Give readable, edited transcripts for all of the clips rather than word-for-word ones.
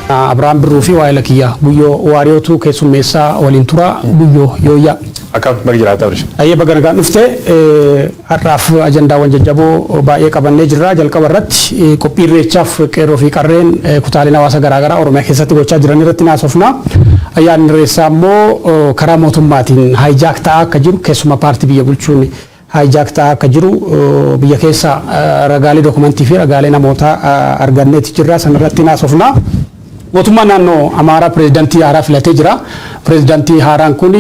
Abiraam Birruu fi waa'ila kiyya Guyyoo Waariyootu keessummeessaa waliin tura. Guyyoo, yooyyaa. Akkam, baga jiraata Abrisha. Ayyee, baga nagaan dhufte. Har'aaf ajandaawwan jajjaboo baay'ee qabannee jirra. Jalqaba irratti qophii irreechaaf qeerroo fi qarreen kutaaleen hawaasa garaagaraa Oromiyaa keessatti gochaa jiran irratti naasofna. Ayyaanni irreessaa immoo karaa mootummaatiin hijack ta'aa akka jiru, keessumaa paartii biyya bulchuun hijack ta'aa akka jiru biyya keessa ragaalee dookumentii fi ragaalee namootaa arganneeti jirra. Sanarratti naasofna. Mootummaan naannoo Amaaraa pireezidantii haaraa filatee jira. Pireezidantii haaraan kun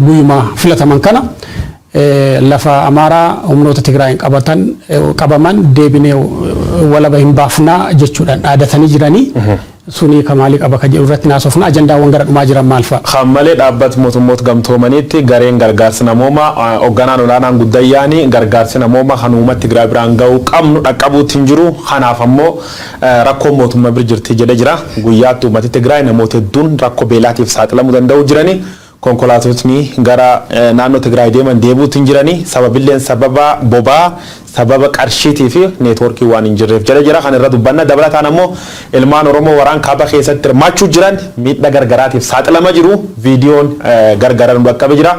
guyyuma filataman kana lafa Amaaraa humnoota Tigraayin qabatan qabaman deebinee walaba hin baafnaa jechuudhaan dhaadatanii jiranii. Suni kamaalii qaba ka jedhu irratti naasofna. Ajandaawwan gara dhumaa jiran maal fa'a? Kan malee dhaabbata mootummoota gamtoomaniitti gareen gargaarsa namoomaa hoogganaan olaanaan guddayyaanii gargaarsi namoomaa kan uummata Tigraay biraan gahuu qabnu dhaqqabuutti hin jiru. Kanaaf ammoo rakkoo mootummaa bira jirti jedhee jira. Guyyaatti uummati Tigraay namoota hedduun rakkoo beelaatiif saaxilamuu danda'u jirani. Konkolaatotni gara naannoo Tigraay deeman deebuutti hin jirani. Sababilleen sababa bobaa, sababa qarshiitii fi neetwoorkii waan hin jirreef jedhee jira. Kan irra dubbanna. Dabalataan ammoo ilmaan Oromoo waraan kaaba keessatti hirmaachuu jiran miidhaa gargaraatiif saaxilama jiru. Viidiyoon gargara nu dhaqqabe jira.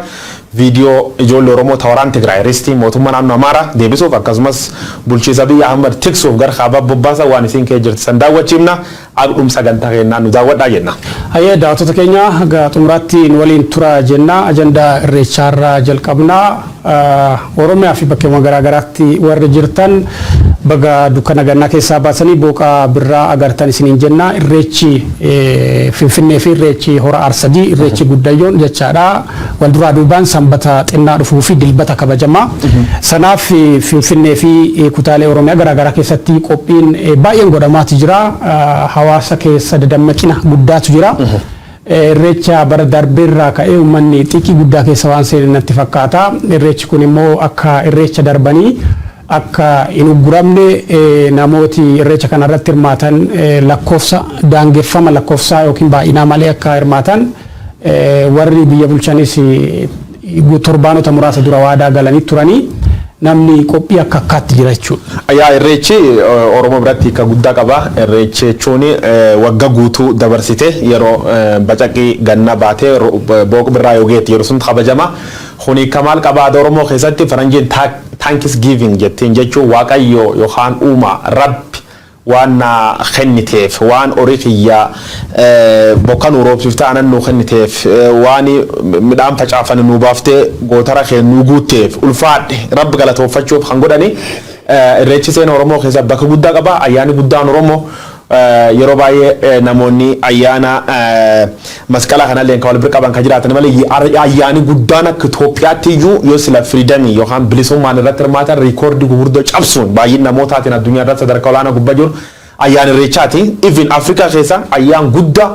Viidiyoo ijoollee Oromoo ta waraan Tigraay ristii mootummaa naannoo Amaaraa deebisuuf akkasumas bulchiisa biyya Ahmad tiksuuf gara kaabaa bobbaasa waan isiin kee jirti san daawwachiifna. Agdhum sagantaa kennaa nu daawwadhaa jenna. Hayyee, daawwattoota keenya, haga xumuraatti nu waliin tura jenna. Ajandaa irreechaarraa jalqabna. Oromiyaa fi bakkeewwan garaagaraatti warri jirtan baga dukkana gannaa keessaa baasanii booqaa birraa agartan isiniin jenna. Irreechi Finfinnee fi irreechi Hora Arsadii, irreechi guddayyoon jechaadha. Wal duraa duubaan sanbata xinnaa dhufuu fi dilbata kabajama. Sanaaf Finfinnee fi kutaalee Oromiyaa garaagaraa keessatti qophiin baay'een godhamaati jira. Hawaasa keessa dadammaqina guddaatu jira. Irreecha bara darbeerraa ka'ee uummanni xiqqii guddaa keessa waan seene natti fakkaata. Irreechi kun immoo akka irreecha darbanii akka hin ugguramne, namooti irreecha kanarratti hirmaatan lakkoofsa daangeffama lakkoofsaa yookiin baay'inaa malee akka hirmaatan warri biyya bulchanis torbaanota muraasa dura waadaa galanii turanii, namni qophii akka akkaatti jira jechuudha. Yaa, irreechi Oromoo biratti hiika guddaa qaba. Irreechi jechuun wagga guutuu dabarsite yeroo bacaqii ganna baatee booq birraa yoo geetti yeroo sun kabajama. Kun hiika maal qaba? Aadaa Oromoo keessatti faranjiin thanksgiving jettiin jechuun Waaqayyo yookaan uumaa Rabbi waan na kenniteef, waan horii kiyya bokka nu roobsifte anan nu kenniteef, waan midhaan facaafan nu baaftee gootara kee nu guutteef ulfaadhe Rabbi galatooffachuuf kan godhani. Irreechi seena Oromoo keessa bakka guddaa qaba. Ayyaanni guddaan Oromoo yeroo baay'ee namoonni ayyaana masqala kanallee kan wal bira qaban kan jiraatan malee, ayyaanni guddaan akka Itoophiyaatti iyyuu yoo sila freedomii yookaan bilisummaan irratti hirmaatan riikoordii gurguddoo cabsuun baay'ina namootaatiin addunyaa irratti sadarkaa olaanaa gubbaa jiru ayyaana irreechaati. Even Afrikaa keessa ayyaan guddaa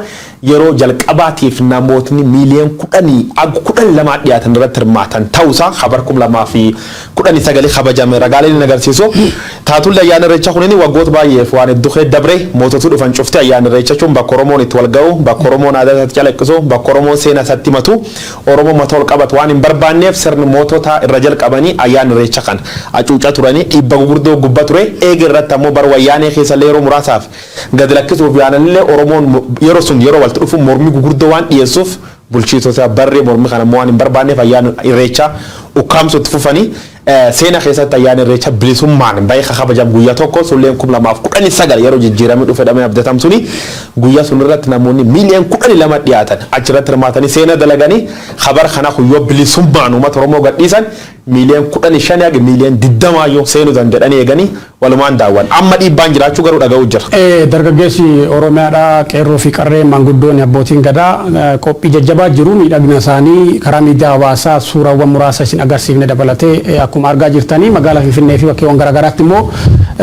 yeroo jalqabaatiif namootni miiliyoon 10 haga 12 dhiyaatan irratti hirmaatan ta'uusaa kabar 2019 kabajame ragaaleen hin agarsiisu. Taatullee ayyaana irreechaa kunin waggoota baay'eef waan hedduu kee dabre. Moototu dhufan cufte ayyaana irreecha jechuun bakka Oromoon itti wal ga'u, bakka Oromoon aadaa isaatti calaqqisu, bakka Oromoon seenaa isaatti himatu, Oromoon mataa ol qabatu waan hin barbaanneef sirni mootota irra jalqabanii ayyaana irreecha kana hacuucaa turanii dhiibba gurguddoo gubbaa ture. Eega irratti ammoo bara wayyaanee keessa illee yeroo muraasaaf gadi lakkisuuf yaalanillee, Oromoon yeroo sun yeroo walitti dhufu mormii gurguddoo waan dhiyeessuuf bulchiitota barree mormii kana immoo waan hin barbaanneef ayyaana irreechaa ukkaamsuutti fufanii. Seena keessatti ayyaana irreecha bilisummaan baay'ee kabajam guyyaa tokko sulleen 2019 yeroo jijjiiramee dhufe dhamee abdatam suni guyyaa sun irratti namoonni miiliyoon 12 dhiyaatan achirratti hirmaatanii seena dalaganii. Kabar kana yoo bilisummaan uummata Oromoo gadhiisan miiliyoon 15 haga miiliyoon 20 yoo seenuu danda'anii eeganii walumaan daawwan. Amma dhiibbaan jiraachuu garuu dhaga'uu jira. Dargaggeessi Oromiyaadhaa, qeerroo fi qarree, maanguddoonni, abbootiin gadaa qophii jajjabaa jiru. Miidhagina isaanii karaa miidiyaa hawaasaa suuraawwan muraasa isin agarsiifne dabalatee akkuma argaa jirtanii, magaalaa Finfinnee fi bakkeewwan garaagaraatti immoo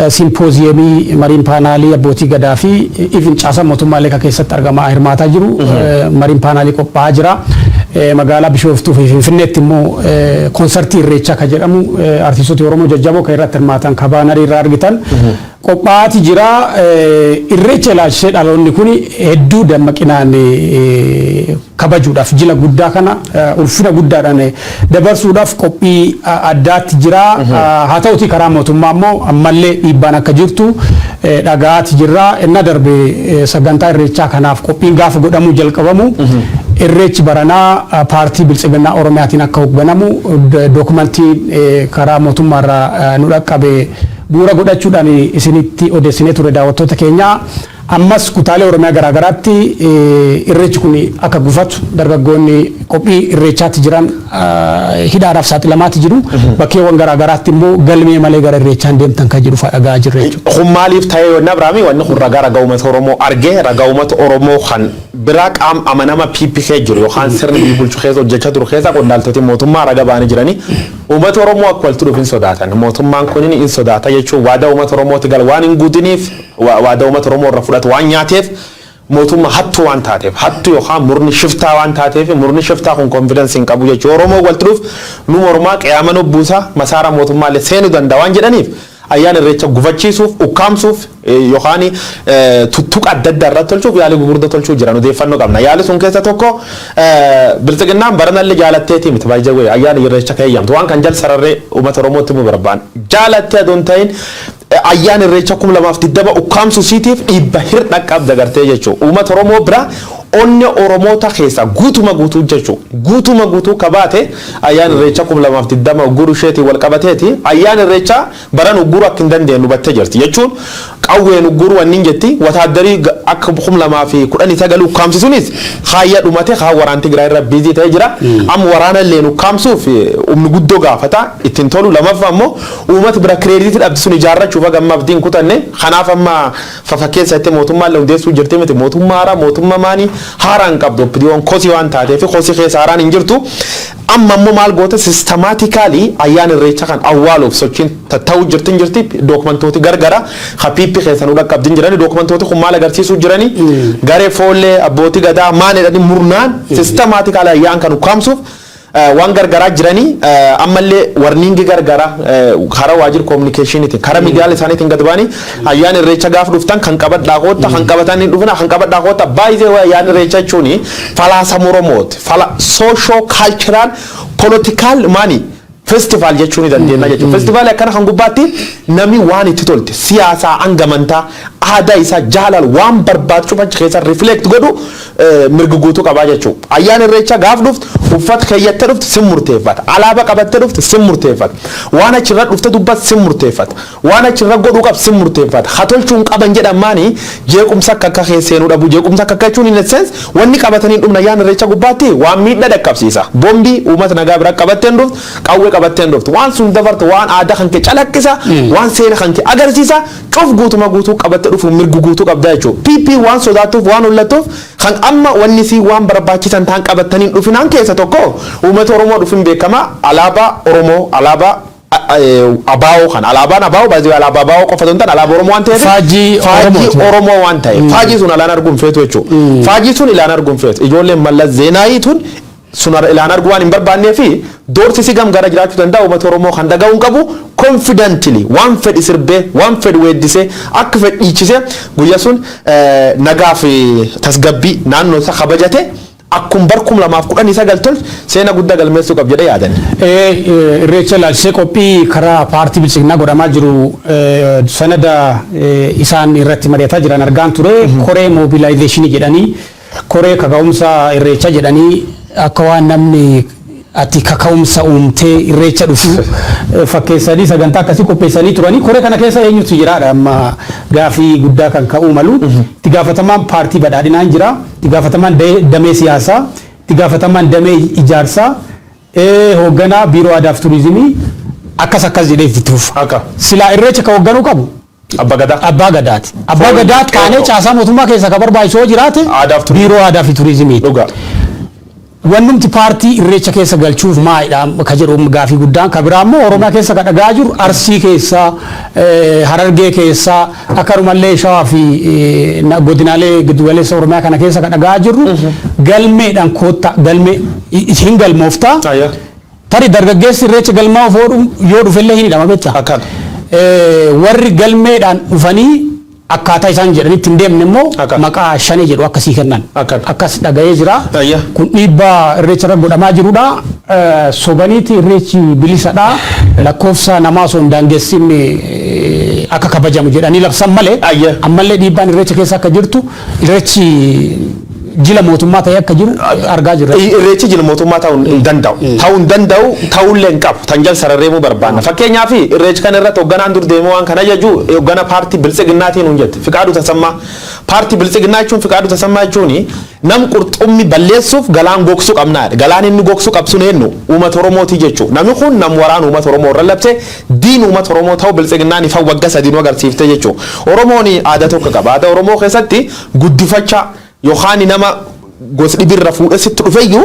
simpooziyeemii, mariin paanaalii abbootii gadaa fi even caasaa mootummaalee kan keessatti argamaa hirmaataa jiru. Mariin paanaalii qophaa'aa jira. Magaalaa Bishooftuu fi Finfinneetti immoo konsartii Irreechaa kan jedhamu artistoota Oromoo jajjaboo kan irratti hirmaatan kan baanarii irraa argitan qophaa'aati jira. Irreecha ilaalchisee dhaloonni kun hedduu dammaqinaan kabajuudhaaf, jila guddaa kana ulfina guddaadhaan dabarsuudhaaf qophii addaatti jira. Haa ta'uti, karaa mootummaa immoo ammallee dhiibbaan akka jirtu dhagaati jirra. Inna darbe sagantaa Irreechaa kanaaf qophiin gaafa godhamuu jalqabamu, Irreechi baranaa paartii Biltsiginnaa Oromiyaatiin akka hoogganamu dookumentii karaa mootummaarraa nu dhaqqabe bu'uura godhachuudhaan isinitti odeessinee ture, daawwattoota keenyaa. Ammas kutaalee Oromiyaa garaagaraatti Irreechi kun akka gufatu, dargaggoonni qophii Irreechaatti jiran hidhaadhaaf saaxilamaatti jiru. Bakkeewwan garaagaraatti immoo galmee malee gara Irreechaan deemtan kan jedhu dhagaa jirra jechuudha. Kun maaliif ta'ee yoo Abrahaamii, wanni kun ragaa ragaa uummata Oromoo argee, ragaa uummata Oromoo kan biraa qaam amanama PPK jiru yookaan sirni biyya bulchu keessa hojjechaa turu keessa qondaaltoti mootummaa raga ba'anii jiranii, uummata Oromoo akka walitti dhufu hin sodaatan. Mootummaan kun hin sodaata jechuun waadaa uummata Oromooti gal waan hin guutiniif, waadaa uummata Oromoo irra fudhatu waan nyaateef, mootummaa hattuu waan taateef, hattuu yookaan murni shiftaa waan taateef, murni shiftaa kun confidence hin qabu jechuudha. Oromoo walitti dhufu nu mormaa, qiyaama nu buusa, masaara mootummaallee seenuu danda'a waan jedhaniif, ayyaana Irreecha gufachiisuuf, ukkaamsuuf yookaan tuttuqa adda addaa irratti tolchuuf yaalii gurguddoo tolchuu jiran odeeffannoo qabna. Yaalii sun keessa tokko, Biltsiginnaan baranallee jaalatteetii miti baay'ee ayyaana Irreecha keeyyamtu. Waan kan jal sararree uummata Oromootti himuu barbaan, jaalattee adoon ta'in ayyaana Irreecha 2020 ukkaamsuu siitiif dhiibba hir'a qabda gartee jechuudha. Uummata Oromoo bira onne Oromoota keessa guutuma guutuu jechuudha. Guutuma guutuu kabaate ayyaana Irreecha 2020 ugguruu isheetiin wal qabateeti. Ayyaana Irreechaa baran ugguruu akka hin dandeenye hubattee jirti jechuun, qawween ugguruu wanni jetti wataaddarii akka 2019 ukkaamsisuunis haayya dhumate, haa waraan Tigraay irra busy ta'ee jira. Amma waraana illee ukkaamsuuf humni guddoo gaafata, ittiin tolu. Lamaffaa immoo uummata bira credit dhabdi sun ijaarrachuuf haga amma abdiin kutanne. Kanaaf amma fafakkeessa itti mootummaa illee hundeessuu jirti miti, mootummaa haaraa, mootummaa maanii haaraa hin qabdu. OPDOn kosii waan taateef kosii keessa haaraan hin jirtu. Amma immoo maal goota? Systematically ayyaana Irreecha kan awwaaluuf sochiin ta'uu jirti hin jirti. Dookumentooti gargara ka PP keessa nu dhaqqabdin jirani. Dookumentooti kun maal agarsiisuu jirani? Garee foollee abbootii gadaa maal jedhani murnaan systematically ayyaan kan ukkaamsuuf waan gargaraa jiranii. Ammallee warning gargaraa karaa waajjira communicationiitiin, karaa miidiyaalee isaaniitiin gad ba'anii, ayyaana Irreecha gaaf dhuftan kan qabadhaa kootta, kan qabatan hin dhufina, kan qabadhaa kootta. Baay'ee ayyaana Irreecha jechuun falaasama Oromooti, fala socio cultural political maani festival jechuu ni dandeenya jechuudha. Festivaali akkana kan gubbaatti namni waan itti tolte, siyaasaa hanga amantaa, aadaa isaa, jaalala, waan barbaadu cufa achi keessa reflect godhu mirga guutuu qabaa jechuudha. Ayyaana Irreechaa gaaf dhuftu uffata keeyyattee dhuftu sin murteeffata. Alaabaa qabattee dhuftu sin murteeffata. Waan achirra dhufte dubbatu sin murteeffata. Waan achirra godhuu qabu sin murteeffata. Haa tolchuun qaban jedhamaani jeequmsa akka akka seenuu dhabu. Jeequmsa akka akka jechuun in a sense wanni qabatanii dhumna ayyaana Irreecha gubbaatti waan miidhaa dhaqqabsiisa. Boombii uummata nagaa bira qabattee dhuftu, qawwee qabattee dhuftu. Waan sun dabartu, waan aadaa kan kee calaqqisa, waan seera kan kee agarsiisa. Cuf guutuma guutuu qabattee dhufu mirga guutuu qabda jechuudha. PP waan sodaattuuf, waan hollattuuf, kan amma wanni si waan barbaachisan ta'an qabatanii dhufinaan keessa tokko uummata Oromoo dhufin beekama, alaabaa Oromoo, alaabaa abaa'oo kan alaabaan abaa'oo baay'ee alaabaa abaa'oo qofa hin taane, alaabaa Oromoo waan ta'eef, Faajjii faajjii Oromooti. Oromoo waan ta'eef, faajjii sun alaan arguun feetu jechuudha. Faajjii sun ilaan arguun feetu. Ijoolleen Mallas Zeenaayii tun sun ilaan arguu waan hin barbaannee fi doorsisi gam gara jiraachuu danda'a, uummata Oromoo kan dhaga'uu hin qabu. Confidently waan fedhi sirbee, waan fedhi weeddisee, akka fedhi dhiichisee, guyyaa sun nagaa fi tasgabbii naannoo isaa kabajate, akkum bar 2019 tolche seena guddaa galmeessuu qab jedhee yaadan. Irreecha ilaalchisee qophii karaa paartii Biltsiginnaa godhamaa jiru, sanada isaan irratti mari'ataa jiran argaan ture. Koree mobilization jedhanii, koree kaka'umsa Irreecha jedhanii, akka waan namni ati kaka'umsa uumtee Irreecha dhufu fakkeessanii sagantaa akkasii qopheessanii turanii. Koree kana keessa eenyutu jiraadha amma gaafii guddaa kan ka'uu malu. Itti gaafatamaan paartii badhaadhinaan jira, itti gaafatamaan damee siyaasaa, itti gaafatamaan damee ijaarsaa, hoogganaa biiroo aadaa fi turizimii, akkas akkas jedhee itti fufa. Akka. Silaa Irreecha ka hoogganuu qabu Abba Gadaa. Abbaa Gadaati. Abbaa Foon Gadaa kaanee qeerroo. caasaa mootummaa keessa ka barbaachisu yoo jiraate Aadaa fi turizimii. biiroo aadaa fi turizimiiti. Dhugaa. Wannumti paartii irreecha keessa galchuuf maalidha ka jedhu gaafii guddaan. Ka biraa immoo Oromiyaa keessa ka dhagaa jiru, Arsii keessa, Harargee keessa, akkanumallee Shawaa fi godinaalee giddugaleessa Oromiyaa kana keessa ka dhagaa jirru, galmeedhaan koottaa, galmee hin galmooftaa. Tarii dargaggeessi irreecha galmaa yoo dhufellee hin hidhama, beektaa. Warri galmeedhaan dhufanii akkaataa isaan jedhanitti hin deemne immoo maqaa shanee jedhu akkasii kennan. Akkas dhaga'ee jira. Kun dhiibbaa irreecha irra godhamaa jirudha. Sobaniiti irreechi bilisadha. Lakkoofsa namaa osoo hin daangessin akka kabajamu jedhanii labsan malee ammallee dhiibbaan irreecha keessa akka jirtu, irreechi jila mootummaa ta'ee akka jiru argaa jirra. Irreechi jila mootummaa ta'uu hin danda'u. Ta'uu hin danda'u, ta'uullee hin qabu. Tan jal sararreemuu barbaanna. Fakkeenyaaf, irreechi kana irratti hoogganaan dur deemee waan kana ajaju hooggana paartii Biltsiginnaatiin hin jette. Fiqaaduu Tasammaa. Paartii Biltsiginnaa jechuun, Fiqaaduu Tasammaa jechuun, nam qurxummii balleessuuf galaan gogsuu qabnaadha. Galaan inni gogsuu qabsun eenyu? Uummata Oromooti jechuudha. Namni kun nam waraan uummata Oromoo irra labse, diin uummata Oromoo ta'u Biltsiginnaan ifa waggaa 3 nu agarsiifte jechuudha. Oromoon aadaa tokko qaba. Aadaa Oromoo keessatti guddifachaa yookaan nama gosa dhibirra fuudhee sitti dhufeyyuu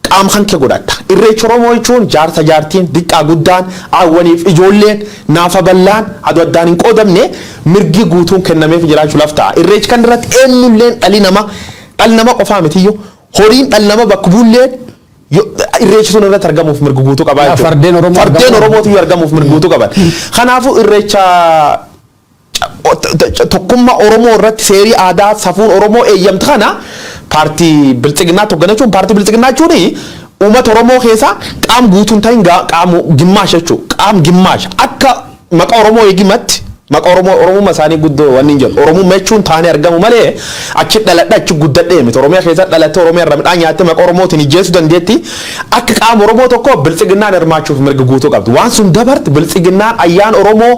qaama kan kee godhatta. Irreecha Oromoo jechuun jaarsa jaartiin, diqqaa guddaan, hawwaniif ijoolleen, naafa bal'aan aduu addaan hin qoodamne mirgi guutuun kennameef jiraachuu laftaa. Irreechi kan irratti eenyulleen dhalli namaa, dhalli nama qofaa mitiyyuu, horiin dhalli nama bakka buulleen irreechi sun irratti argamuuf mirga guutuu qabaa jechuudha. Fardeen Oromoo. Fardeen Oromootu argamuuf mirga guutuu qaban. Kanaafuu irreecha tokkummaa Oromoo irratti seerii aadaa safuun Oromoo eeyyamtu kana paartii Biltsiginnaa hoggana jechuun, paartii Biltsiginnaa jechuun uummata Oromoo keessa qaam guutuun ta'in qaamu gimmaash jechuudha. Qaam gimmaash akka maqaa Oromoo eegimatti maqaa Oromoo, Oromummaa isaanii guddoo wanni hin jedhu. Oromummaa jechuun taanee argamu malee achi dhaladhe, achi guddadhee miti. Oromiyaa keessa dhalattee, Oromiyaa irra midhaan nyaattee maqaa Oromootiin ijjeessuu dandeetti. Akka qaama Oromoo tokko Biltsiginnaan hirmaachuuf mirga guutuu qabdi. Waan sun dabarte Biltsiginnaan ayyaan Oromoo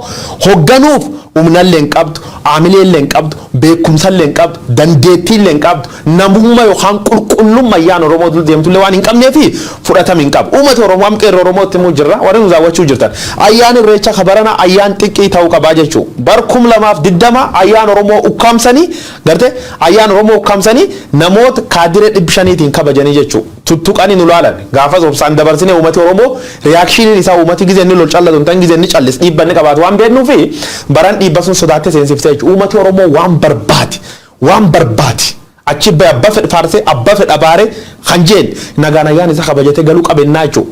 hoogganuuf humnallee hin qabdu, aamileellee hin qabdu, beekumsallee hin qabdu, dandeettiillee hin qabdu, namummaa yookaan qulqullummaa ayyaan Oromoo deemtullee waan hin qabneefi fudhatama hin qabu. Uummata Oromoo amma qeerroo Oromootti immoo jirra, warri nu daawwachuu jirtan. Ayyaan irreecha kabarana ayyaan xiqqii ta'uu qabaa jechuudha. Bar 2020 ayyaan Oromoo ukkaamsanii, garte ayyaan Oromoo ukkaamsanii namoota kaadiree 500tiin kabajanii jechuudha. Tuttuqanii nu laalan gaafas obsaan dabarsine. Uummati Oromoo reactioniin isaa, uummati gizee inni lol callatu hin ta'in, gizee inni callis dhiibba inni qabaatu waan beeknuufi baran dhiibba sun sodaattee seensifte jechuudha. Uummati Oromoo waan barbaade, waan barbaade achi bahe, abba fedhe faarsee, abba fedhe abaaree kan jeen nagaan ayyaan isa kabajatee galuu qabennaa jechuudha.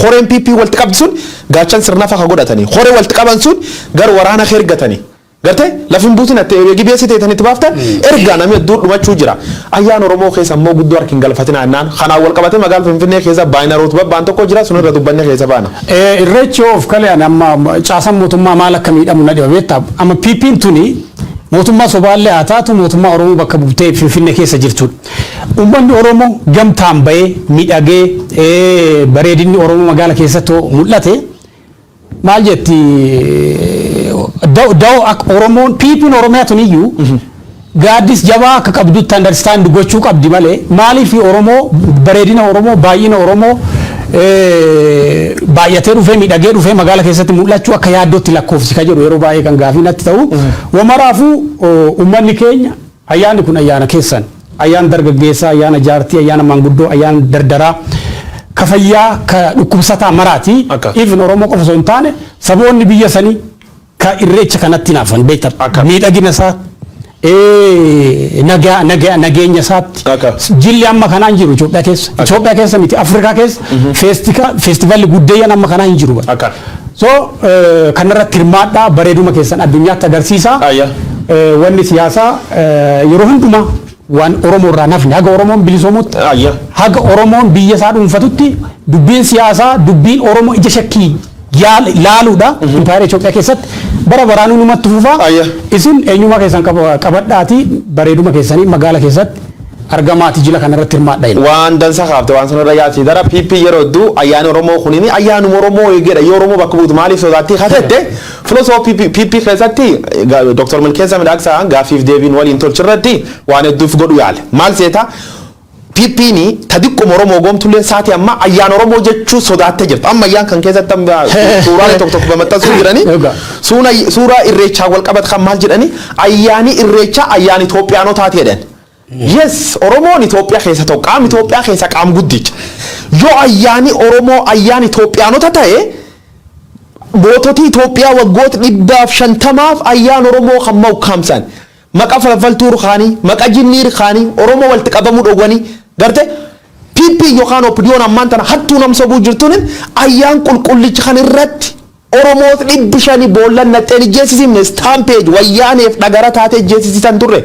Koreen PP walitti qabdi sun gaachan sirna faka godhatanii koree walitti qaban sun gar waraana ergatanii. Gartee lafi hin buusin atti eegi beessi teetan itti baaftan ergaa namni hedduu dhumachuu jira. Ayyaan Oromoo keessa immoo guddoo harki hin galfatina jennaan. Kanaan wal qabatee magaalaa Finfinnee keessa banneroota babbaan tokko jira, sun irra dubbannee keessa baana. Irreechi of kalee ani amma caasaan mootummaa maal akka miidhamu na dhiba, beektaa. Amma PP'n tuni mootummaa sobaallee haa taatu, mootummaa Oromoo bakka buutee Finfinnee keessa jirtudha. Uummanni Oromoo gamtaan bahee miidhagee, bareedinni Oromoo magaala keessatti mul'ate maal jetti da'oo akka Oromoon PP'n Oromiyaa tuniyyuu gaaddis jabaa akka qabdutti understand gochuu qabdi malee, maaliif Oromoo, bareedina Oromoo, baay'ina Oromoo baay'atee dhufee miidhagee dhufee magaala keessatti mul'achuu akka yaaddootti lakkoofsi ka jedhu yeroo baay'ee kan gaafii natti ta'u. Wamaraafuu uummanni keenya, ayyaanni kun ayyaana keessan, ayyaana dargaggeessaa, ayyaana jaartii, ayyaana manguddoo, ayyaana dardaraa, ka fayyaa, ka dhukkubsataa maraati. Even Oromoo qofa osoo hin taane, saboonni biyya sanii ka irreecha kanatti naafan beekta, miidhagina isaa, nagaa nagaa nageenya isaatti. Jilli amma kanaa hin jiru Itoophiyaa keessa. Itoophiyaa keessa miti, Afrikaa keessa feestivalli guddeeyyan amma kanaa hin jiru. So kanarratti hirmaadhaa, bareeduma keessan addunyaatti agarsiisaa. Wanni siyaasaa yeroo hundumaa waan Oromoo irraa nafne, haga Oromoon bilisoomutti, haga Oromoon biyya isaa dhuunfatutti, dubbiin siyaasaa, dubbiin Oromoo ija shakkii laaluudha. Impaayera Itoophiyaa keessatti bara baraanuu numatti fufaa. Isin eenyummaa keessan qabadhaati, bareeduma keessanii magaala keessatti argamaati, jila kanarratti hirmaadha. Waan dansa kaafte, waan sanarra yaasi dara PP yeroo hedduu ayyaani Oromoo kunini ayyaanuma Oromoo eegedha, yoo Oromoo bakka buutu maaliif sodaatti katette filosofii PP keessatti Dr. Milkeessa Midhaaksaa gaaffiif deebiin waliin tolchirratti waan hedduuf godhu yaale. Maal seeta, PP'n ta diqquma Oromoo goomtullee saati amma ayyaan Oromoo jechuu sodaattee jirtu. Amma ayyaan kan keessatti amma suuraalee tokko tokko maxxansuu jiranii. Suuraa irreechaa wal qabatu kan maal jedhani, ayyaani irreechaa ayyaana Itoophiyaanotaati jedhan. Yes, Oromoon Itoophiyaa keessa tokko, qaama Itoophiyaa keessa qaam guddicha. Yoo ayyaani Oromoo ayyaana Itoophiyaanota ta'e, mootota Itoophiyaa waggoota 150f ayyaana Oromoo kan mawkaamsan, maqa falfaltuu kaanii, maqa jinnii kaanii, Oromoo walitti qabamuu dhowwanii garte PP yookaan OPDOn ammaan tana hattuu nam sobuu jirtuun ayyaan qulqullichi kan irratti Oromoota 500 boollan naxxeen ijjeessisiifne, stampede wayyaaneef dhagara taate ijjeessisiisan turre.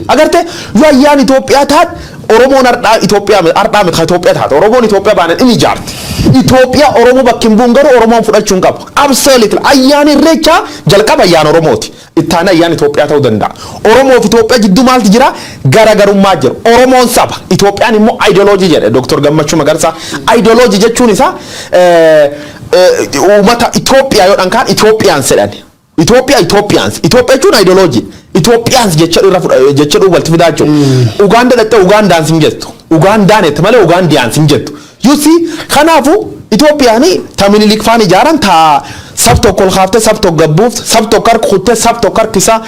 Agarte, yoo ayyaan Itoophiyaa taate, Oromoon har'aa Itoophiyaa har'aa miti Itoophiyaa taate, Oromoon Itoophiyaa baanan inni ijaarti. Itoophiyaa Oromoo bakki hin bu'un garuu Oromoon fudhachuu hin qabu. Absolutely, ayyaan Irreechaa jalqaba ayyaan Oromooti. Ittaana ayyaan Itoophiyaa ta'uu danda'a. Oromoo fi Itoophiyaa jidduu maaltu jira? Garaagarummaa jira. Oromoon saba. Itoophiyaan immoo ideology jedhe Dr. Gammachuu Magarsaa. Ideology jechuun isaa uummata Itoophiyaa yoo dhankaan Itoophiyaan sedhan. Itoophiyaa Itoophiyaans. Itoophiyaa jechuun ideology. Itoophiyaans jecha irra jecha walitti fidaa jechuudha. Ugaanda dhattee Ugaandaan sin jettu. Ugaandaan jette malee Ugaandiyaan sin jettu. You see, kanaafu Itoophiyaan ta Minilik faan ijaaran, ta sab tokko ol kaaftee, sab tokko gabbuuf, sab tokko harka kuttee, sab tokko harka isaa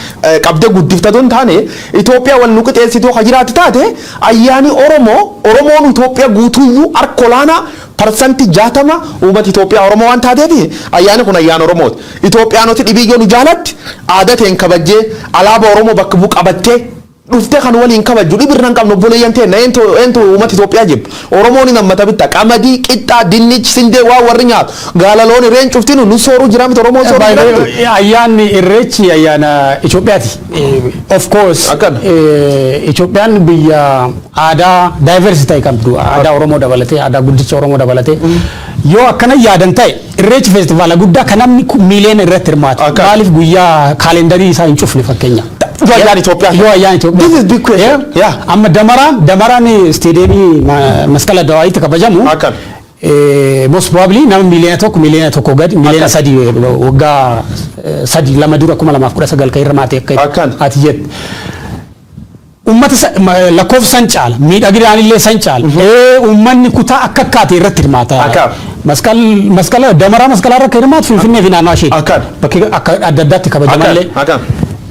qabdee guddiftatu hin taane. Itoophiyaa wal nu qixeessituu ka jiraatu taate, ayyaani Oromoo, Oromoon Itoophiyaa guutuyyuu harka olaanaa 60% uummata Itoophiyaa Oromoo waan taateef, ayyaanni kun ayyaana Oromooti. Itoophiyaanoti dhibiyyoo nu jaalatti aadaa ta'een kabajjee, alaabaa Oromoo bakka bu'u qabattee dhuftee kan waliin kabajju dhibirra hin qabnu. Obboleeyyan ta'e eentu eentu uummata Itoophiyaa jibba? Oromoon hin hammata bitta qamadii, qixxaa, dinnichi, sindee, waa warri nyaatu, gaala, loon, reen cuftinu nu sooruu jira miti? Oromoon sooruu jira miti? Ayyaanni Irreechi ayyaana Itoophiyaati. Of course. Akkana. Itoophiyaan biyya aadaa diversity ta'e qabdu. Aadaa Oromoo dabalatee, aadaa guddicha Oromoo dabalatee. Yoo akkana yaadan ta'e, Irreechi feestivaala guddaa kan namni miiliyoona irratti hirmaatu. Akkana. Maaliif guyyaa kaalendarii isaa hin cufne fakkeenya? Yoo ayyaana Itoophiyaa. Yoo ayyaana Itoophiyaa. This is big question. Yeah. Amma damaraan isteediyeemii Masqala Dawaayitti kabajamu. Akkana. Most probably nama 1 miliyoona, 1 miliyoona gadi, 3 miliyoona waggaa 3 2 dura 2019 kan hirmaate akka Akkana. ati jette. Uummata lakkoofsa san caala, miidhaginaan illee san caala. Uummanni kutaa akka akkaate irratti hirmaata. Akka. Masqal masqala damaraa masqalaa irra kan hirmaatu Finfinnee fi naannoo ishee. Akkana. Bakki akka adda addaatti kabajamallee. Akkana.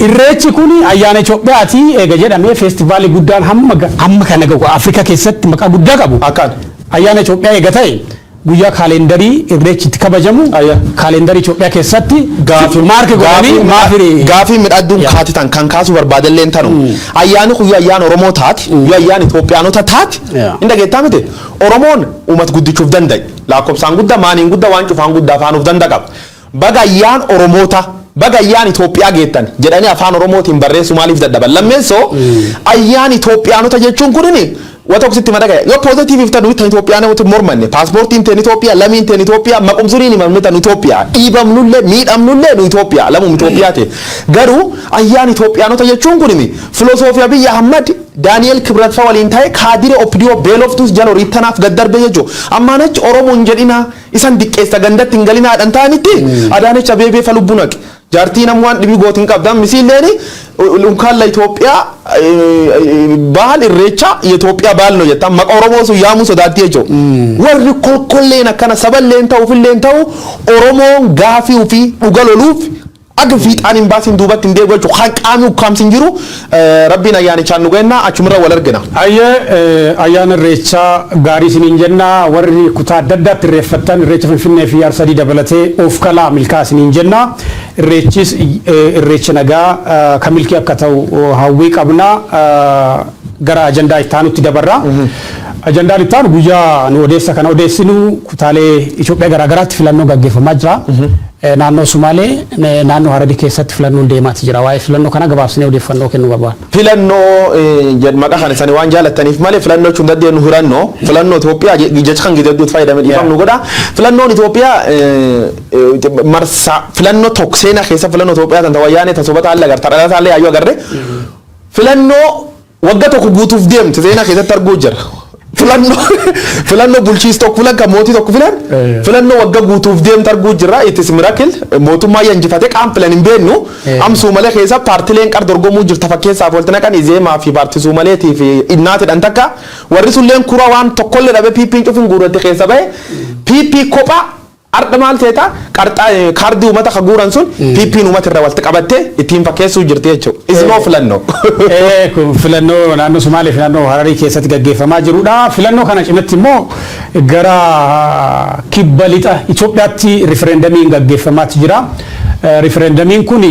Irreechi kun ayyaana Itoophiyaati eega jedhamee, feestivaalii guddaan hamma kana gahu Afrikaa keessatti maqaa guddaa qabu. Akkana. Ayyaana Itoophiyaa eega ta'e, guyyaa kaalendarii Irreechi itti kabajamu kaalendarii Itoophiyaa keessatti Gaafii mark godhanii maafiri. Gaafii midhagduun kaatitan kan kaasuu barbaadelleen tanu. Ayyaanni kun yoo ayyaana Oromoo taate, yoo ayyaana Itoophiyaanota taate, hin dhageettaa miti? Oromoon uummata guddichuuf danda'e. Lakkoofsaan guddaa, maaniin guddaa, waan cufaan guddaa afaanuuf danda'a qaba. Baga ayyaan Oromoota, baga ayyaan Itoophiyaa geettan jedhanii afaan Oromootiin barreessuu maaliif dadhaban? Lammeessoo, ayyaan Itoophiyaanota jechuun kunini wa tokko sitti madaqaya. Yoo positive ta'u tan Itoophiyaanota mormanne, paaspoortiin teen Itoophiyaa, lamiin teen Itoophiyaa, maqumsuriin himamne tan Itoophiyaa, dhiibamnullee miidhamnullee nu Itoophiyaa, lamum Itoophiyaa ta'e. Garuu ayyaan Itoophiyaanota jechuun kunimi filosoofii Abiyyi Ahmad, Daani'el Kibrat fa waliin ta'e kaadire OPDO beeloftus jala horiittanaaf gad darbe jechuudha. Ammaan achi Oromoo hin jedhinaa, isan diqqeessa, gandatti hin galinaadhaan ta'anitti Adaanech Abeebee fa lubbuu naqe. Jaartii nam waan dhibii gootiin qabdan misiilleeni እንኳን ለኢትዮጵያ ባህል ኢሬቻ የኢትዮጵያ ባህል ነው jettan maqa Oromoo sun yaamuu sodaatti jechuudha. Warri kolkolleen akkana saballeen ta'u ofilleen ta'u, Oromoon gaafii ofii dhuga loluuf akka fiixaan hin baasin duubatti hin deebi'u jechuudha. Kan qaamni ukkaamsi hin jiru. Rabbiin ayyaanichaan nu geenna, achumirra wal argina. Ayyee, ayyaana Irreechaa gaarii isiniin jenna. Warri kutaa adda addaatti irreeffattan, Irreecha Finfinnee fi Arsadii dabalatee, of kalaa, milkaa isiniin jenna. Irreechis irreecha nagaa kan milkii akka ta'u hawwii qabna. Gara ajandaa itti aanutti dabarra. Ajandaan itti aanu, guyyaa nu odeessa kana odeessinu kutaalee Itoophiyaa garaagaraatti filannoo gaggeeffamaa jira. Naannoo Sumaalee, naannoo Hararii keessatti filannoon deemaati jira. Waa'ee filannoo kana gabaabsinee odeeffannoo kennuu barbaada. Filannoo maqaa kana isaanii waan jaalataniif malee filannoo jechuun dandeenyu hirannoo filannoo Itoophiyaa jecha kan gidduu fayyadame dhiifam nu godha. Filannoon Itoophiyaa marsaa filannoo tokko seenaa keessa filannoo Itoophiyaa tan wayyaanee tasobata alla agarta dhalataa illee yaayyuu agarre, filannoo wagga tokko guutuuf deemte seenaa keessatti arguu jira. Filannoo bulchiis tokko filan, kan mootii tokko filan, filannoo wagga guutuuf deemte arguu jira. It is miracle. Mootummaa injifatee qaam filan hin beeknu. Am Suumalee keessa paartileen qar dorgomuu jirta. Fakkeessaaf walitti naqan Izeemaa fi paartii Suumaleetii fi Innaatidhan takka warri sulleen kura waan tokkollee dhabe. PP'n cufin guurratti keessa bahe. PP kophaa Arda maal teeta qarxaa kaardii uummata ka guuran sun PP'n uummata irra walitti qabattee ittiin fakkeessuu jirti jechuudha. Isnoo filannoo. Kun filannoo naannoo Sumaalee fi naannoo Hararii keessatti gaggeeffamaa jirudha. Filannoo kana cinatti immoo gara kibba lixa Itoophiyaatti rifereendamiin gaggeeffamaatti jira. Rifereendamiin kun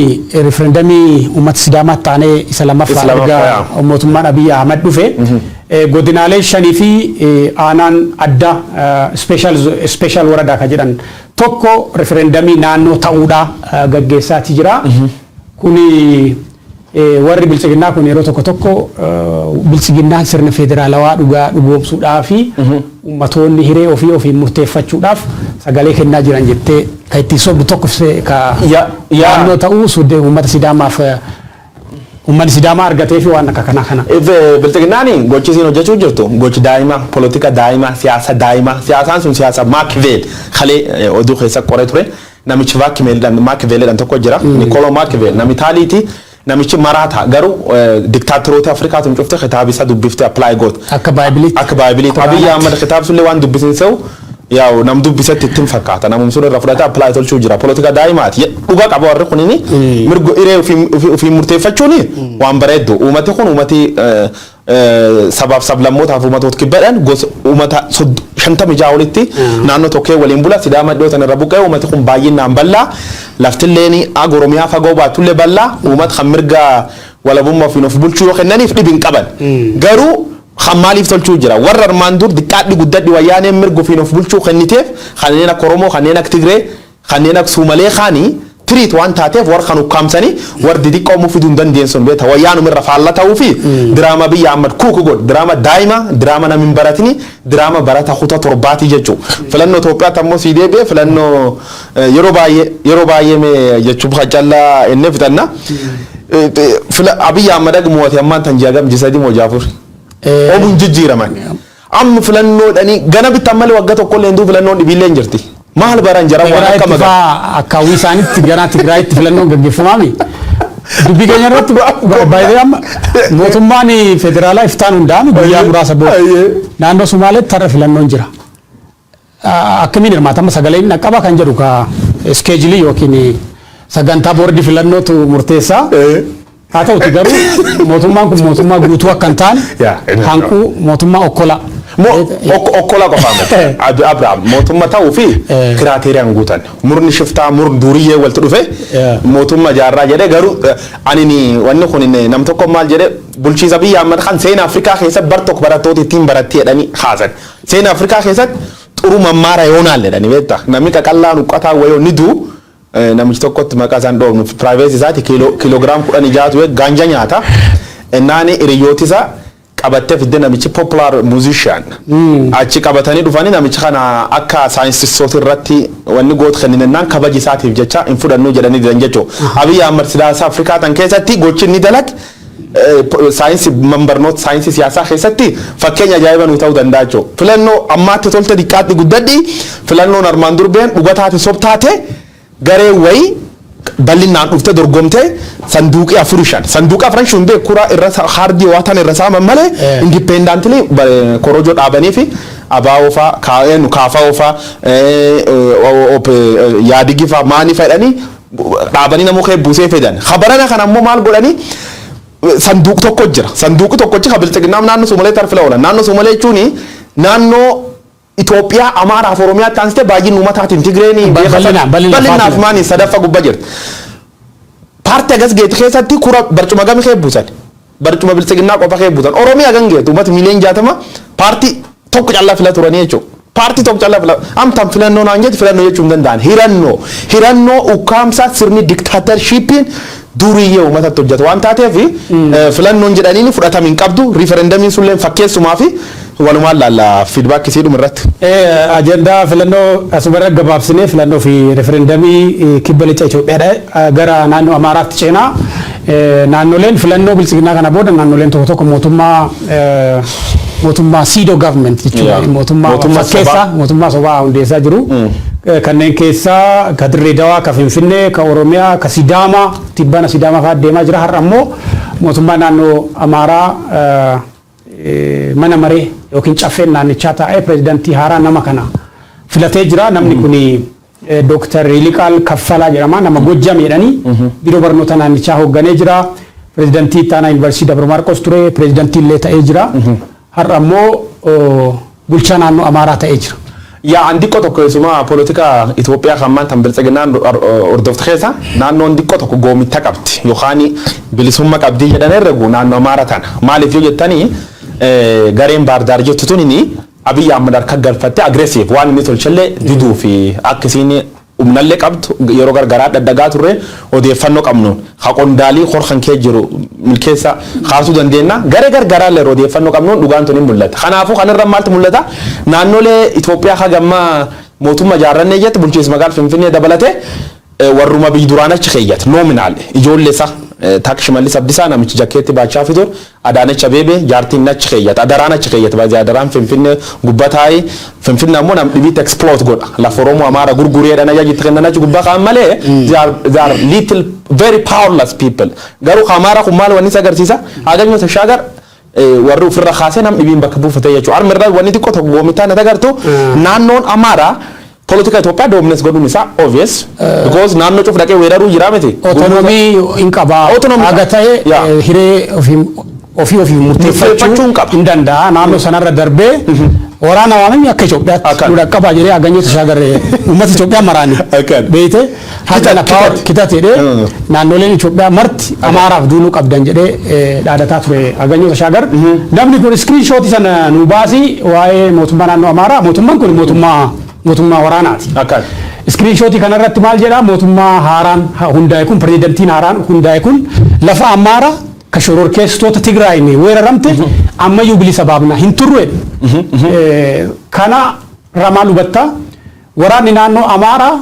rifereendamii uummata Sidaamaatti taanee isa lammaffaa erga mootummaan Abiyyi Ahmad dhufe. Godinaalee shanii fi aanaan addaa special woradaa kan jedhan tokko rifereendamii naannoo ta'uudha gaggeessaati jira. Kuni warri biltsiginnaa kun yeroo tokko tokko biltsiginnaan sirna federaalawaa dhugaa dhugoomsuudhaa fi ummatoonni hiree ofii ofiin murteeffachuudhaaf sagalee kennaa jiran jettee kan ittiin sobdu tokko ka naannoo ta'uu uummata Sidaamaaf uummanni Sidaamaa argatee fi waan akka kanaa kana. Biltsiginnaan gochi isiin hojjechuu jirtu gochi daa'ima, politika daa'ima, siyaasa daa'ima. Siyaasaan sun siyaasa Maakiveel kalee oduu keessa qoree ture. Namichi Maakiveelidhaan tokko jira. Nikoloo Maakiveel nami Itaaliiti. Namichi maraata garuu diktaatoroota Afrikaatu cufte kitaaba isaa dubbifte apply goota. Akka baaybiliitti. Akka baaybiliitti. Abiyyi Ahmad kitaaba sullee waan dubbisiin yaa'u nam dubbisetti ittiin fakkaata. Namum sun irra fudhate apply tolchuu jira. Politika daa'imaati. Dhugaa qaba warri kunini mirga hiree ofii murteeffachuuni waan bareeddu. Uummati kun uummati sabaaf sablammootaaf uummatoota kibbadhaan gosa uummata 56 olitti naannoo tokkee waliin bula. Sidaama iddoo sana irra buqqa'e uummati kun baay'inaan bal'aa. Laftilleen aga Oromiyaa fagoo baatullee bal'aa. Uummata kan mirga walabummaa ofiin of bulchuu yoo kennaniif dhibi hin qaban. Garuu kan maaliif tolchuu jira? Warra armaan dur diqqaadhi guddadhi wayyaaneen mirga ofiin of bulchuu kenniteef kanneen akka Oromoo, kanneen akka Tigree, kanneen akka Suumalee kaanii tiriit waan taateef warra kan ukkaamsanii warri xixiqqoo muu fiduu hin dandeenye beekta. Wayyaanuma irra faalla ta'uu fi diraama biyya Ahmad kuuku godhu, diraama daa'ima, diraama namni hin baratini, diraama barata kutaa 7ti jechuudha. Filannoo Itoophiyaatti ammoo sii deebi'e filannoo yeroo baay'ee mee jechuun callaa inni fixanna. Abiyyi Ahmad mo'ate ammaan tan ji'a gam, ji'a 3 moo ji'a 4. Omuun jijjiiraman. Amma filannoodhanii gana bittan malee waggaa tokko illee hinduu filannoon dhibiillee hin jirti. Maal baran jaran waan akka magaa. Akka hawwii isaaniitti gara Tigraayitti filannoon gaggeeffamaami. Dubbii keenya irratti baay'ee amma mootummaan federaalaa iftaan hundaa'ame guyyaa muraasa booda. Naannoo Sumaaleetti har'a filannoon jira. Akkamiin hirmaatama, sagalee hin dhaqqaba kan jedhu ka schedule yookiin sagantaa boordii filannootu murteessaa. Haa ta'uti garuu mootummaan kun mootummaa guutuu akka hin taane hanquu mootummaa okkolaa. Okkola qofaa miti. Abrahaam mootummaa ta'uu fi criteriaan guutan. Murni shiftaa, murni duriyyee walitti dhufe mootummaa jaarraa jedhee garuu ani wanni kun nam tokko maal jedhee bulchiisa biyya amma kan seena Afrikaa keessatti bar tokko barattoota ittiin barattee jedhanii haasan. Seena Afrikaa keessatti xuru mammaara yoonaan jedhanii beektaa. Namni qaqallaan uqqataa wayoo ni du'u. Namichi tokkotti maqaa isaan dhoofnu privacy isaati kiiloogiraam 16tu ganja nyaata. Innaani hiriyooti isaa qabattee fidde, namichi popular musician. Achi qabatanii dhufanii namicha kana akka saayinsistoota irratti wanni goota kenninannaan kabaji isaatiif jecha hin fudhannu jedhanii didan jechuudha. Abiyyi Ahmad siyaasa Afrikaa tan keessatti gochi inni dalage saayinsii barnoota saayinsii siyaasaa keessatti fakkeenya ajaa'iba nuu ta'uu danda'a jechuudha. Filannoo ammaatti tolte xiqqaatti guddadhi filannoon armaan durbeen dhuga taate sob taate garee wayii bal'inaan dhufte dorgomtee sanduuqii afur shan sanduuqa afran shan beekura irra haardii waa tan irra saaman malee independently korojoo dhaabanii fi abaa'oo faa kaa'een kaafa'oo faa yaadigii faa maanii fedhanii dhaabanii namuu buusee fedhan. Habarana kana ammoo maal godhanii? Sanduuq tokko jira. Sanduuqi tokkochi kan bilxiginnaa naannoo Soomalee tarfila oolan. Naannoo Soomalee jechuun naannoo Itoophiyaa Amaaraaf Oromiyaatti aansitee baay'inni uummataatiin Tigreen bal'inaaf maanii sadaffaa gubbaa jirti. Paartii agas geetu keessatti kura barcuma gami kee buusan. Barcuma bilxiginnaa qofa kee buusan. Oromiyaa gan geetu uummata miiliyoon 60 paartii tokko callaa fila turanii jechuudha. Paartii tokko callaa fila amtaan filannoo naan jetti filannoo jechuu hin danda'an. Hirannoo hirannoo ukkaamsaa sirni dictatorshipiin duriyyee uummatatti hojjetu waan taateef filannoon jedhaniin fudhatama hin qabdu. Riiferendamiin sulleen fakkeessumaa fi walumaan laalla feedback isiidhuma irratti. Ajandaa filannoo asumarra gabaabsinee filannoo fi referendamii kibba lixa Itoophiyaadha gara naannoo Amaaraatti ceenaa. Naannoleen filannoo bilxiginnaa kana booda naannoleen tokko tokko mootummaa pseudo government jechuudha. Mootummaa fakkeessaa, mootummaa sobaa hundeessaa jiru. Kanneen keessaa ka Dirree Dawaa, ka Finfinnee, ka Oromiyaa, ka Sidaamaa, tibbana Sidaamaa fa'aa deemaa jira. Har'a immoo mootummaa naannoo Amaaraa mana maree yookiin caffeen naannichaa taa'ee pireezidantii haaraa nama kana filatee jira. Namni kuni Dooktar Yiliqaal Kaffalaa jedhama. Nama Gojjam jedhanii biiroo barnoota naannichaa hoogganee jira. Pireezidantii ittaanaa Yuunivarsiitii Dabra Maarqos ture. Pireezidantii illee ta'ee jira. Har'a immoo bulchaa naannoo Amaaraa ta'ee jira. Yaa, an xiqqoo tokko keessumaa poolitikaa Itoophiyaa kan maanta biltsiginnaan hordofte keessa naannoon xiqqoo tokko goomitta qabdi yookaan bilisummaa qabdii jedhan herregu naannoo Amaaraa tana. Maaliif yoo jettanii, gareen Baardaar jettu tunini Abiyyi Ahmad harka galfattee aggressive waan inni tolchellee diduu fi akkasiin humnallee qabdu yeroo gargaraa dhadhagaa turre. Odeeffannoo qabnu ha qondaalii horkan kee jiru milkeessa kaasuu dandeenya. Garee gargaraa illee odeeffannoo qabnuun dhugaan tun hin mul'ata. Kanaafuu kanarra maaltu mul'ata? Naannolee Itoophiyaa hagamma mootummaa ijaarrannee jette, bulchiinsa magaalaa Finfinnee dabalatee, warruma biyyi duraan achi keeyyate nominal ijoollee isaa tak Shimallis Abdiisaa, namichi jakkeetti baachaa fitu, Adaanech Abeebee jaartiin achi keeyyate, adaraan achi keeyyate. Baay'ee adaraan Finfinnee gubbaa taa'ee, Finfinnee ammoo nam dhibiitti exploit godha. Lafa Oromoo Amaara gurgureedhaan ajajitti kennan achi gubbaa kaan malee they are little, very powerless people. Garuu Amaara kun maal wanni isa agarsiisa? Aganyoo Tashaagar warri ofirra kaasee nam dhibiin bakka buufate jechuudha. Harmi irraa wanni xiqqoo tokko goomitaa na agartu, naannoon Amaaraa politika Itoophiyaa dominate godhuun isaa obvious because naannoo cuf dhaqee weeraruu jira miti. Autonomy hin qabaa. Autonomy Haga ta'e hiree ofii ofii ofii murteeffachuu murteeffachuu hin qaba. Hin danda'a. Naannoo sanarra darbee waraana waamame akka Itoophiyaatti nu dhaqqabaa jedhee Aganyoo Tashaagar uummata Itoophiyaa maraani. Beeyte, haga Kitat. Kitat jedhee naannoleen Itoophiyaa marti Amaaraaf duuluu qabdan jedhee dhaadataa ture Aganyoo Tashaagar. Namni kun screenshot sana nu baasii waa'ee mootummaa naannoo Amaaraa. Mootummaan kun mootummaa waraanaati. Screenshot kanarratti maal jedhaa? Mootummaa haaraan hundaa'e kun, pirezidantiin haaraan hundaa'e kun lafa Amaaraa ka shororkeessitoota Tigraayin weeraramte ammayyuu bilisa baafna hin turre. Kana ramaa hubattaa, waraanni naannoo Amaaraa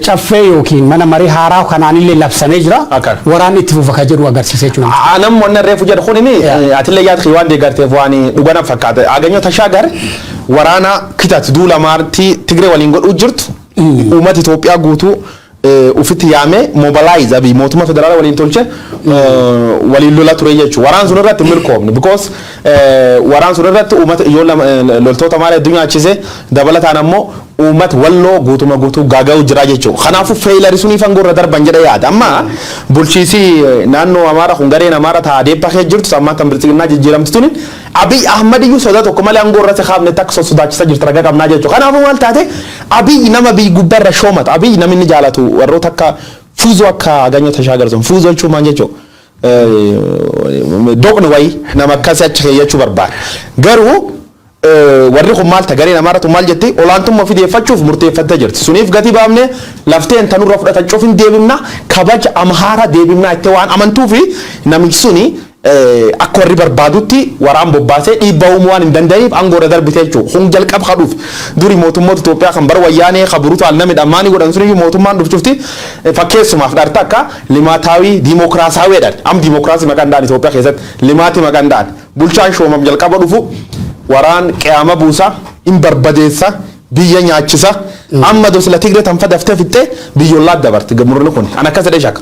caffee yookiin mana marii haaraa kanaanillee labsamee jira. Waraanni itti fufa ka jedhu agarsiisa jechuudha. Anam wanna reefu jedhu kunini atillee yaad waan deeggarteef waan dhugana fakkaata. Aganyoo Tashaagar waraana kitat duula maartii Tigree waliin godhuu jirtu uummata Itoophiyaa guutuu ufitti yaamee mobilize Abiy mootummaa federaalaa waliin tolche waliin lola ture jechuudha. Waraan sun irratti hin milkoomne because waraan sun irratti uummata ijoollee loltoota maal addunyaa achise, dabalataan ammoo uummata Walloo guutuma guutuu gaaga'u jira jechuudha. Kanaafuu failure suniif aangoo irra darban jedhee yaada. Amma bulchiisi naannoo Amaaraa kun gareen Amaaraa ta'a deeppaa keessa jirtu ammaa kan biltsiginnaa jijjiiramtu tuni Abiy Ahmad iyyuu sodaa tokko malee aangoo irratti kaafne takka sodaachisa jirti, ragaa qabnaa jechuudha. Kanaafuu maal taate? Abiy nama biyyi gubbaarra shoomata. Abiy namni inni jaalatu warroota akka fuuzoo, akka Aganyoo Tashaagar sun. Fuuzoo jechuun maal jechuudha? Doqni wayii nama akkasii achi keeyyachuu barbaada. Garuu warri kun maal ta gareen Amaaratu maal jetti? Olaantummaa ofii deeffachuuf murteeffattee jirti. Suniif gatii baafne lafteen tanurra fudhatan cufin deebifna, kabaja Amhaara deebifnaa itti waan amantuu fi namichi suni akka warri barbaadutti waraan bobbaasee dhiibbaa uumuu waan hin danda'aniif aangoo irra darbite jechuudha. Kun jalqaba kadhuuf duri mootummoota Itoophiyaa kan bara Wayyaanee kan brutal namni dhammaanii godhan suniyyuu mootummaan dhufcufti fakkeessumaaf dharta akka limaataawii diimokiraasaawii jedhan. Am diimokiraasii maqaan da'an Itoophiyaa keessatti limaatii maqaan da'an. Bulchaan shoomam jalqaba dhufu waraan qe'ama buusa, hin barbadeessa, biyya nyaachisa. Amma dosila Tigree tan fadaftee fixxee biyyollaa dabarti murni kun. An akkas jedhee shakka.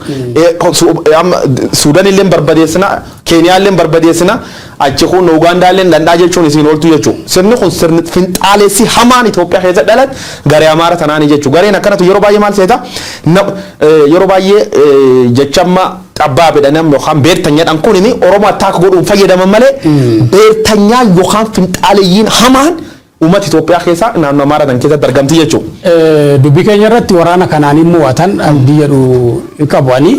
Amma Suudaan illee barbadeessina, Keeniyaa illee barbadeessina, achi kun Ugaandaa illee danda'aa jechuun isiin ooltu jechuudha. Sirni kun sirni finxaalessi hamaan Itoophiyaa keessa dhalate garee Amaara tanaanii jechuudha. Gareen akkanatu yeroo baay'ee maal seeta? Yeroo baay'ee jechamma xabbaa jedhan yookaan beertanyadhaan kun Oromoo attack godhuun fayyadaman malee beertanyaa yookaan finxaaleyyiin hamaan uummata Itoophiyaa keessa naannoo Amaaraa tan keessatti argamti jechuudha. Dubbii keenya irratti waraana kanaan hin mo'atan abdii jedhu hin qabu ani.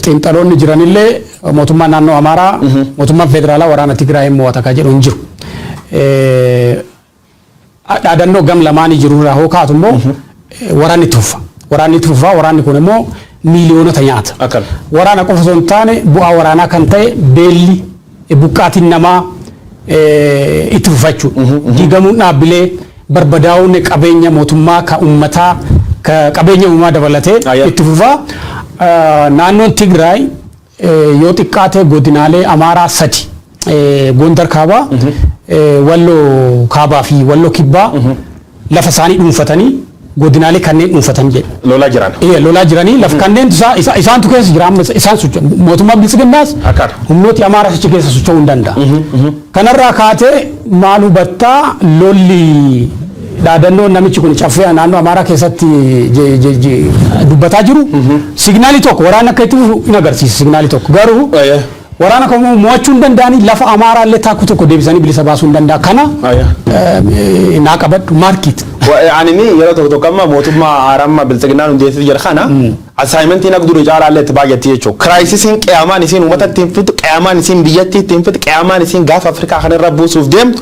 Xiinxaloonni jiranillee mootummaan naannoo Amaaraa, mootummaan federaalaa waraana Tigraay hin mo'ata kan jedhu hin jiru. Dhaadannoo gam lamaanii jiru irraa hoo kaatu immoo waraanni itti fufa. Waraanni itti fufa, waraanni kun immoo miiliyoonota nyaata. Waraana qofa osoo hin taane bu'aa waraanaa kan ta'e beelli, buqqaatiin namaa itti fufa jechuudha. Diigamuun dhaabbilee, barbadaa'uun qabeenya mootummaa ka uummataa, ka qabeenya uumamaa dabalatee itti fufa. Naannoon Tigraay yoo xiqqaate godinaalee Amaaraa sadi, Gondar kaabaa, Walloo kaabaa fi Walloo kibbaa lafa isaanii dhuunfatanii, godinaalee kanneen dhuunfatan jedhe. Lolaa jiran. Ee, lolaa jiranii lafa kanneen isaantu keessa jira amma isaan socho'u. Mootummaan biltsiginnaas humnooti Amaaraa achi keessa socho'uu hin danda'a. Kanarraa kaatee maal hubattaa? Lolli Dhaadannoon namichi kun caffee naannoo Amaaraa keessatti dubbataa jiru signaalii tokko waraana akka itti fufu in agarsiisa, signaalii tokko. Garuu waraana kamuu mo'achuu hin danda'anii, lafa Amaaraa illee taakku tokko deebisanii bilisa baasuu hin danda'a. Kana naa qabadhu maarkiit. Ani yeroo tokko tokko amma mootummaa haaraa biltsiginnaan hundeessee jira kana assignmentiin akka durii caalaa illee itti baay'atti jechuudha. Crisisiin qiyaamaan isiin uummata ittiin fitu, qiyaamaan isiin biyyattii ittiin fitu, qiyaamaan isiin gaafa Afrikaa kanarra buusuuf deemtu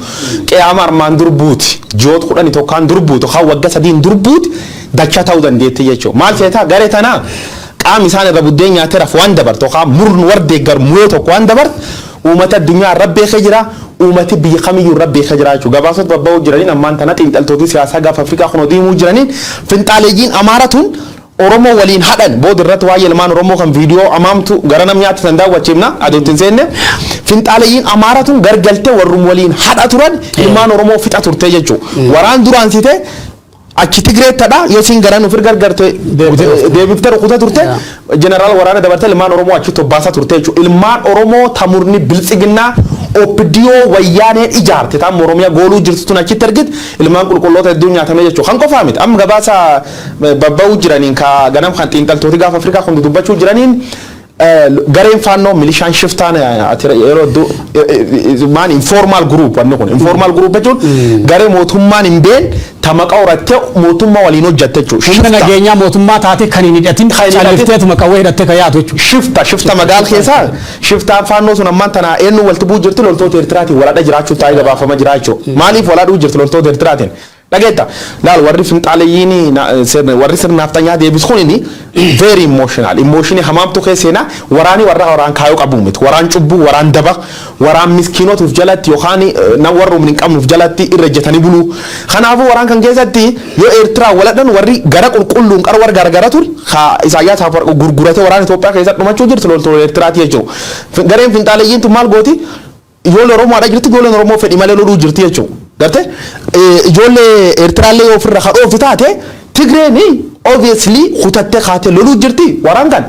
qiyaama armaan dur buuti. Ji'oota 11n dur buutu, kan waggaa 3n dur buuti dachaa ta'uu dandeetti jechuudha. Maal seetaa garee tanaa qaamni isaan irra buddeen nyaatee rafu waan dabartu yookaan murni warra deeggaru muree tokko waan dabartu uummata addunyaa irra beekee jira. Uummati biyya kamiyyuu irra beekee jira jechuudha. Gabaasota babba'uu jiraniin ammaan tana xiinxaltooti siyaasaa gaafa Afrikaa kun deemuu jiraniin finxaaleeyyiin Amaara tun Oromoo waliin hadhan booda irratti waa'ee ilmaan Oromoo kan viidiyoo amaamtu gara nam nyaatti san daawwachiifna aduutti hin seenne. Finxaaleeyyiin Amaara tun gargaltee warrum waliin hadha turan ilmaan Oromoo fixa turte jechuudha. Waraan duraan sitee achi Tigreettadha yoo siin garan ofir gargarte deebiftee rukuta turte, jeneraal waraana dabarte ilmaan Oromoo achi tobbaasaa turte jechuudha. Ilmaan Oromoo tamurni biltsiginnaa OPDO wayyaaneen ijaarte tam Oromiyaa gooluu jirtu tun achitti argit ilmaan qulqulloota hedduun nyaatamee jechuudha. Kan qofaa miti, amma gabaasa babba'uu jiraniin ka ganam kan xiinxaltooti gaafa Afrikaa kun dubbachuu jiraniin gareen faannoo milishaan shiftaan yeroo hedduu maan informal group, wanni kun informal group jechuun garee mootummaan hin been tamaqa horattee mootummaa waliin hojjatte jechuudha. Humna nageenyaa mootummaa taate kan hin hidhatin callifteetuma qawwee hidhattee kan yaatu jechuudha. Shifta magaal keessaa shiftaan faannoo sun ammaan tana eenyu walitti bu'uu jirti? Loltoota Eertiraatiin waladha jiraachuu taa'ee gabaafama jira jechuudha. Maaliif waladhuu jirti loltoota Eertiraatiin? Dhageetta, laal, warri finxaaleeyyiin, warri sirnaafxanyaa deebisu kun inni very emotional, emotionii hamaamtu keessa seenaa. Waraani warra waraan kaayoo qabu miti, waraan cubbuu, waraan daba, waraan miskiinotuuf jalatti yookaan nam warra humni hin qabnuuf jalatti irra ejjetanii buluu. Kanaafuu waraan kan keessatti yoo Eertiraa waladhan warri gara qulqulluun qara warra garagara ture ka Isaayyaas Afwerqi gurguratee waraan Itoophiyaa keessatti dhumachuu jirtu loltoota Eertiraati jechuudha. Gareen finxaaleeyyiin tun maal gooti? Ijoollee Oromoodha jirti, ijoolleen Oromoo fedhii malee loluu jirti jechuudha. Garte ijoollee Eertiraallee yoo ofirra kadhooftu taate Tigreen obviously kutattee kaatee loluu jirti waraan kan.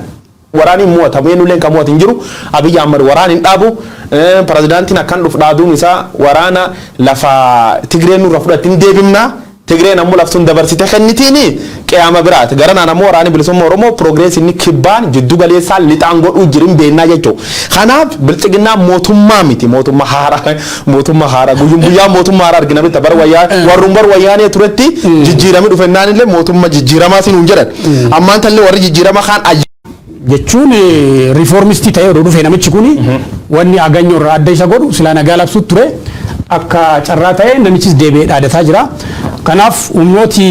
Waraaniin mo'atamu eenyulleen kan mo'atu hin jiru. Abiyyi Ahmad waraan hin dhaabu. Pirezidaantiin akkan dhufu dhaaduun isaa waraana lafa Tigreen nurra fudhatti hin deebimna. Tigreen ammoo laftuun dabarsite kennitiini qiyaama biraati. Garanaan ammoo waraanni bilisummaa Oromoo progress inni kibbaan jiddu galeessaan lixaan godhuu jirin beennaa jechuudha. Kanaaf bilxiginnaan mootummaa miti, mootummaa haaraa, mootummaa haaraa guyyum guyyaa mootummaa haaraa argina bitta bar wayyaa warruun bar wayyaanee turetti jijjiirame dhufennaan illee mootummaa jijjiiramaa siin jedhan. Ammaan tallee warri jijjiirama kaan Jechuun reformistii ta'ee oduu dhufe namichi kuni wanni aganyoo irraa adda isa godhu silaa nagaa labsuutu ture. Akka carraa ta'e namichis deebi'ee dhaadataa jira. Kanaaf humnooti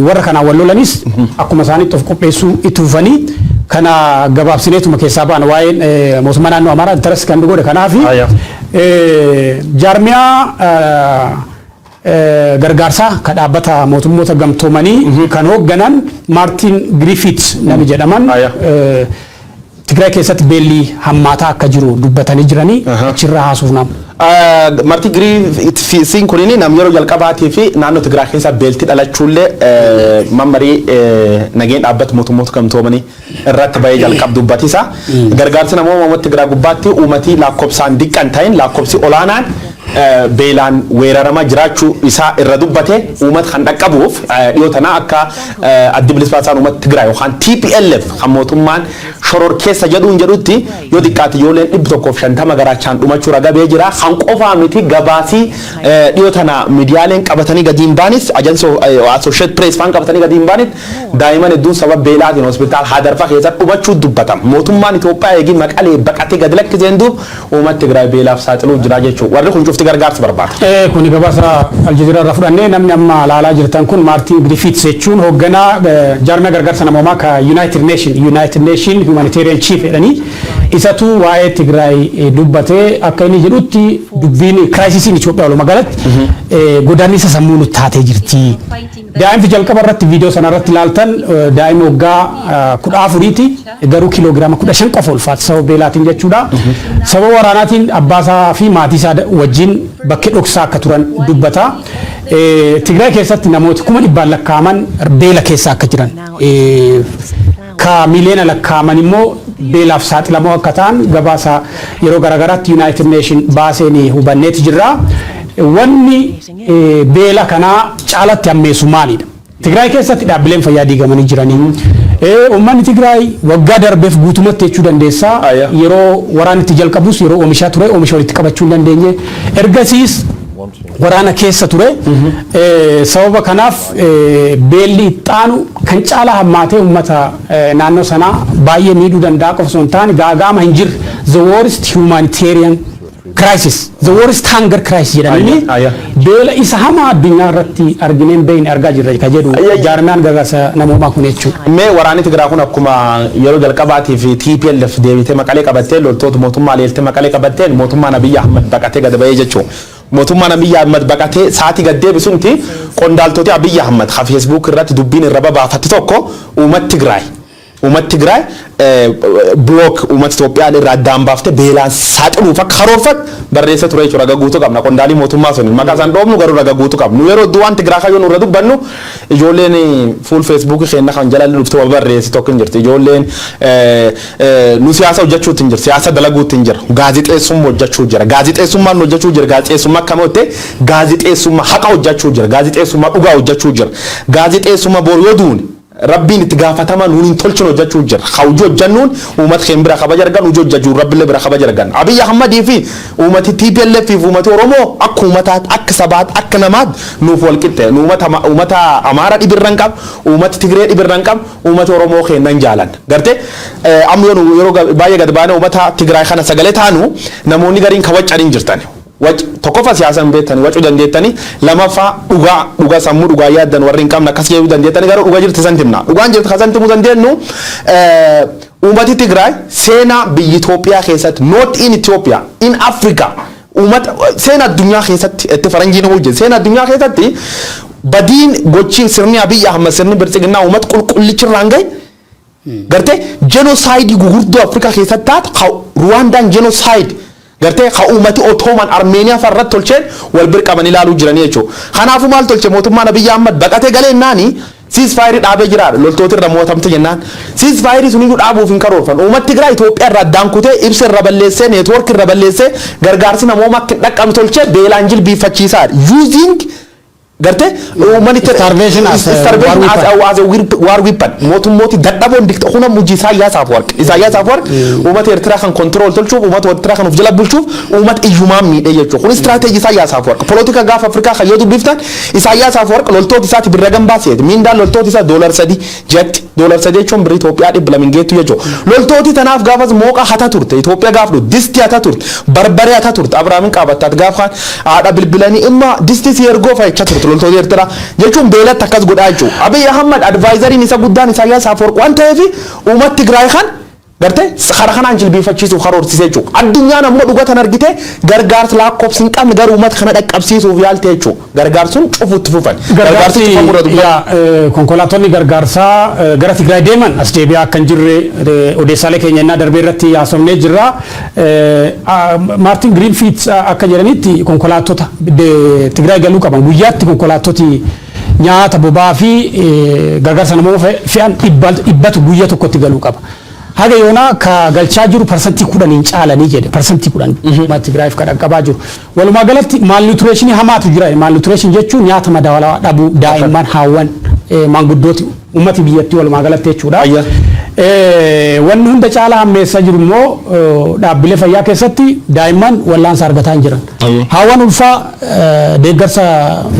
warra kanaan wal lolanis akkuma isaanitti of qopheessuu itti fufanii kana gabaabsineetuma keessaa ba'an. Waa'een mootummaa naannoo Amaaraa interest kan godhe kanaaf jaarmiyaa gargaarsaa ka dhaabbata mootummoota gamtoomanii kan hoogganan Maartin Griffiths nami jedhaman Tigraay keessatti beelli hammaataa akka jiru dubbatanii jiranii achirraa haasuuf nama. Martin Griffithsiin kunini nam yeroo jalqabaatii fi naannoo Tigraay keessa beelti dhalachuullee mammarii nageen dhaabbata mootummoota gamtoomanii irratti bahee jalqab dubbatisa. Gargaarsi namoota uummata Tigraay gubbaatti uummatii lakkoofsaan diqqan ta'in lakkoofsi olaanaan beelaan weerarama jiraachuu isaa irra dubbate. Uummata kan dhaqqabuuf dhiyoo tana akka addi bilisa baasaan uummata Tigraay yookaan TPLF kan mootummaan shororkeessa jedhuun jedhutti yoo xiqqaate ijoolleen 150 garaachaan dhumachuu ragabee jira. Kan qofaa miti, gabaasii dhiyoo tana miidiyaaleen qabatanii gadi hin baanis, ajansoo Associated Press faan qabatanii gadi hin baanis, daa'imman hedduun sababa beelaatiin hospitaal Hadarfa keessatti dhumachuu dubbatama. Mootummaan Itoophiyaa eegi Maqalee baqatee gadi lakkiseen duub uummata Tigraay beelaaf saaxiluu jira jechuudha. Warri kun cufti gargaarsa barbaada. Kuni gabaasa Aljazeeraa irraa fudhannee. Namni amma ilaalaa jirtan kun Maartin Griffiths jechuun hoogganaa jaarmiyaa gargaarsa namoomaa ka United Nation Humanitarian Chief jedhanii isatu waa'ee Tigraay dubbatee. Akka inni jedhutti dubbiin crisisiin Itoophiyaa walumaa galatti godaannisa sammuu nutti taatee jirti. Daa'imti jalqaba irratti viidiyoo sana irratti ilaaltan daa'ima waggaa 14ti, garuu kiiloogiraama 15 qofa ulfaata sababa beelaatiin jechuudha. Sababa waraanaatiin abbaasaa fi maatii isaa wajjin bakkee dhoksaa akka turan dubbata. Tigraay keessatti namooti kuma dhibbaan lakkaa'aman beela keessa akka jiran, ka miliyoona lakkaa'aman immoo beelaaf saaxilamoo akka ta'an gabaasa yeroo garaagaraatti United Nation baaseen hubanneeti jirra. Wanni beela kanaa caalatti hammeessu maalidha? Tigraay keessatti dhaabbileen fayyaa diigamanii jiranii. Uummanni Tigraay waggaa darbeef guutumatti jechuu dandeessaa. Yeroo waraanni itti jalqabus yeroo oomishaa ture, oomisha walitti qabachuu hin dandeenye. Ergasiis waraana keessa ture. Sababa kanaaf beelli ittaanu kan caalaa hammaatee uummata naannoo sanaa baay'ee miidhuu danda'a qofa osoo hin taane, gaaga'ama hin jirre, the worst humanitarian crisis, the worst hunger crisis jedhanii, beela isa hamaa addunyaa irratti argineen beekne argaa jirra ka jedhu jaarmiyaan gargaarsa namoomaa kun jechuudha. Mee waraanni Tigraay kun akkuma yeroo jalqabaatii fi TPLF deebitee Maqalee qabattee, loltoota mootummaa leeltee Maqalee qabattee, mootummaan Abiyyi Ahmad baqatee gad ba'ee jechuudha. Mootummaan Abiyyi Ahmad baqatee sa'aatii gad deebisumti qondaaltoti Abiyyi Ahmad ha Facebook irratti dubbiin irra babaafatti tokko uummata Tigraay. Uummata Tigraay block uummata Itoophiyaan irraa addaan baaftee beelaan saaxiluuf akka karoorfat barreessa ture jechuudha. Raga guutuu qabna. Qondaalii mootummaa sun maqaa isaan dhoofnu, garuu raga guutuu qabna. Nu yeroo hedduu waan Tigraay kayyoo nurra dubbannu, ijoolleen fuul Feesbuukii keenya kan jala dhufte waa barreessi tokko hin jirti. Ijoolleen nu siyaasa hojjechuutti hin jira. Siyaasa dalaguutti hin jira. Gaazixeessummaa hojjechuu jira. Gaazixeessummaan hojjechuu jira. Gaazixeessummaa akkam hojjete? Gaazixeessummaa haqa hojjechuu jira. Gaazixeessummaa dhugaa hojjechuu jira. Gaazixeessummaa boru yoo duune Rabbiin itti gaafatama nuun hin tolchine hojjechuu jira. Hojii hojjennuun uummata keenya bira kabaja argan, hojii hojjechuun Rabbillee bira kabaja argan. Abiyyi Ahmadii fi uummati TPLF fi uummati Oromoo akka uummataatti, akka sabaatti, akka namaatti nuuf wal qixxe. Nu uummata Amaara dhibirra hin qabu, uummati Tigree dhibirra hin qabu, uummati Oromoo keenya hin jaalan. Gartee amma yeroo baay'ee gad baanee uummata Tigraay kana sagalee taanu, namoonni gariin kabajcan hin jirtan. Tokkoffaa siyaasa hin beektanii wacuu dandeettanii, lamaffaa dhugaa dhugaa sammuu dhugaa yaaddan warri hin qabne akkas jedhuu dandeettanii, garuu dhugaa jirti san himna. Dhugaan jirti kan himuu dandeenyu, uummati Tigraay seenaa biyya Itoophiyaa keessatti, not in Ethiopia, in Africa, uummata seenaa addunyaa keessatti itti faranjiin hojjete, seenaa addunyaa keessatti badiin gochi sirni Abiyyi Ahmad, sirni Biltsiginnaa uummata qulqullichirraan gahe, gartee genocide gugurdoo Afrikaa keessatti taate, Ruwaandaan genocide, gartee ka uummati Ottoman Armeeniyaa farratti tolcheen wal bir qaban ilaaluu jiranii jechuudha. Kanaafuu maal tolche mootummaan Abiyyi Ahmad baqatee galee naani? Ceasefire dhaabee jira. Loltoota irra mo'atamte jennaan ceasefire suniyyuu dhaabuuf hin karoorfan. Uummati Tigraay Itoophiyaa irraa addaan kutee, ibsa irra balleessee, network irra balleessee, gargaarsi namooma akka hin dhaqqabne tolchee, beelaan jilbiiffachiisaa using gartee uummanni Starvation as a starvation war as a as a war weapon. Mootummooti dadhaboon dikta kuna mujii Isaayyaas Afwerqi. Isaayyaas Afwerqi uummata Eertiraa kan control tolchuuf, uummata Eertiraa kan of jala bulchuuf, uummata iyyumaan miidhee jechuudha. Kun istiraateejii Isaayyaas Afwerqi. Polotika gaafa Afrikaa kan yoo dubbiftan, Isaayyaas Afwerqi loltoota isaati birra gambaa seeti. Miindaan loltoota isaa $3 jetti. $3 jechuun birrii Itoophiyaa 200 hin geettu jechuudha. Loltooti tanaaf gaafas mooqa hata turte. Itoophiyaa gaaf dhufu disti hata turte. Barbaree hata turte. Abrahaamin qaabattaat gaaf kaan haadha bilbilanii imma disti si ergoo fa'ichaa turte loltoota Eertiraa jechuun beelatti akkas godhaa jechuudha. Abiy Ahmad advisoriin isa guddaan Isaayyaas Afwerqi waan ta'eef, uummata Tigraay kan gartee karaa kanaan jilbiifachiisuuf karoorsisee jechuudha. Addunyaan ammoo dhugatan argite, gargaarsa lakkoofsi hin qabne garuu uummata kana dhaqqabsiisuuf yaalte jechuudha. Gargaarsuun cufuutti fufan. Gargaarsi cufamuu irra dubbatu. Yaa konkolaattonni gargaarsaa gara Tigraay deeman as deebi'aa akka hin jirre odeessaalee keenya innaa darbee irratti haasofnee jirra. Maartin Giriinfiit akka jedhanitti, konkolaattota Tigraay galuu qaban guyyaatti konkolaattoti nyaata, boba'aa fi gargaarsa namoota fe'an 100tu guyyaa tokkotti galuu qaba. Haga yoonaa ka galchaa jiru 10% caalanii jedhe, 10% Tigraayiif ka dhaqqabaa jiru. Walumaa galatti malnutrition hamaatu jira. Malnutrition jechuun nyaata madaalawaa dhabuu daa'imman, haawwan, maanguddooti, uummati biyyattii walumaa galatti jechuudha. Wanni hunda caalaa hammeessaa jiru immoo dhaabbilee fayyaa keessatti daa'imman wallaansa argataa hin jiran. Haawwan ulfaa deeggarsa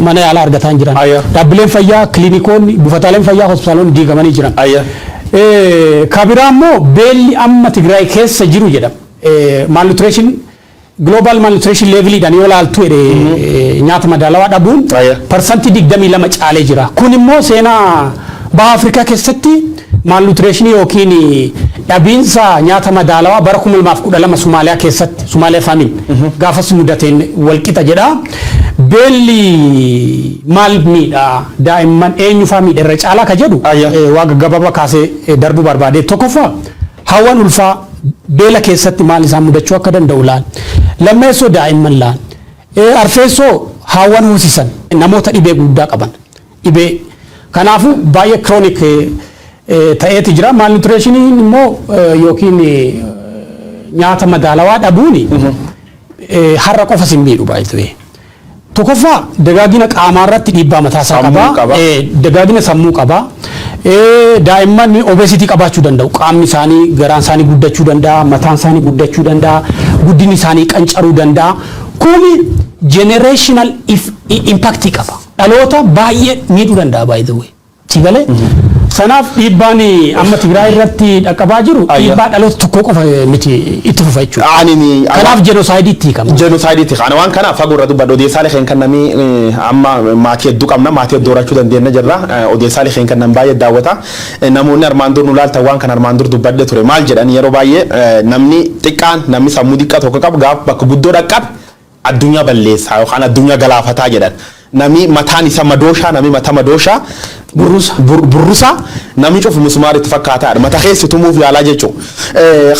mana yaalaa argataa hin jiran. Dhaabbileen fayyaa, kiliinikoonni, buufataaleen fayyaa, hospitaalonni diigamanii jiran. Kabiraa immoo beelli amma Tigraay keessa jiru jedhama. Malnutrition, global malnutrition leveliidhaan yoo laaltu jedhe, nyaata madaalawaa dhabuun 22% caalee jira. Kun immoo seenaa baha Afrikaa keessatti malnutrition yookiin dhabiinsa nyaata madaalawaa bara 2012 Somaaliyaa keessatti, Somaaliyaa famine gaafas mudateen walqixa jedha. Beelli maal miidha, daa'imman eenyufaa miidha irra caalaa ka jedhu waa gaggabaabaa kaasee darbuu barbaade. Tokkoffaa, hawwan ulfaa beela keessatti maal isaan mudachuu akka danda'u laal. Lammeessoo, daa'imman laal. Arfeessoo, haawwan hoosisan, namoota dhibee guddaa qaban. Dhibee kanaafuu baay'ee chronic ta'eeti jira. Malnutritioniin immoo yookiin nyaata madaalawaa dhabuuni har'a qofa sin miidhu baay'ee. Tokkoffaa, dagaagina qaamaa irratti dhiibbaa mataasaa Sammuu qaba. Qaba. Dagaagina sammuu qaba. Daa'imman obesity qabaachuu danda'u. Qaamni isaanii, garaan isaanii guddachuu danda'a, mataan isaanii guddachuu danda'a, guddinni isaanii qancaruu danda'a. Kuni generational impact qaba. Dhaloota baay'ee miidhuu danda'a, by the way. Si galee? Sanaaf dhiibbaan amma Tigraay irratti dhaqqabaa jiru dhiibbaa dhaloota tokkoo qofa miti, itti fufa jechuudha. Ani Kanaaf genocide itti hiikama. Genocide itti kana waan kana fagoo irra dubbadhu. Odeessaalee kan namni amma maatii hedduu qabna, maatii hedduu horachuu dandeenya jirra. Odeessaalee kan nan baay'ee daawwata. Namoonni armaan dur nu laaltan, waan kana armaan dur dubbadhe ture. Maal jedhan? Yeroo baay'ee namni xiqqaan, namni sammuu xiqqaa tokko qabu gaaf bakka guddoo dhaqqabe addunyaa balleessaa yookaan addunyaa galaafataa jedhan. Namni mataan isa madooshaa, namni mata madooshaa, Burrusa. Burrusa, namni cufu musmaar itti fakkaataadha. Mata keessi tumuuf yaalaa jechuudha.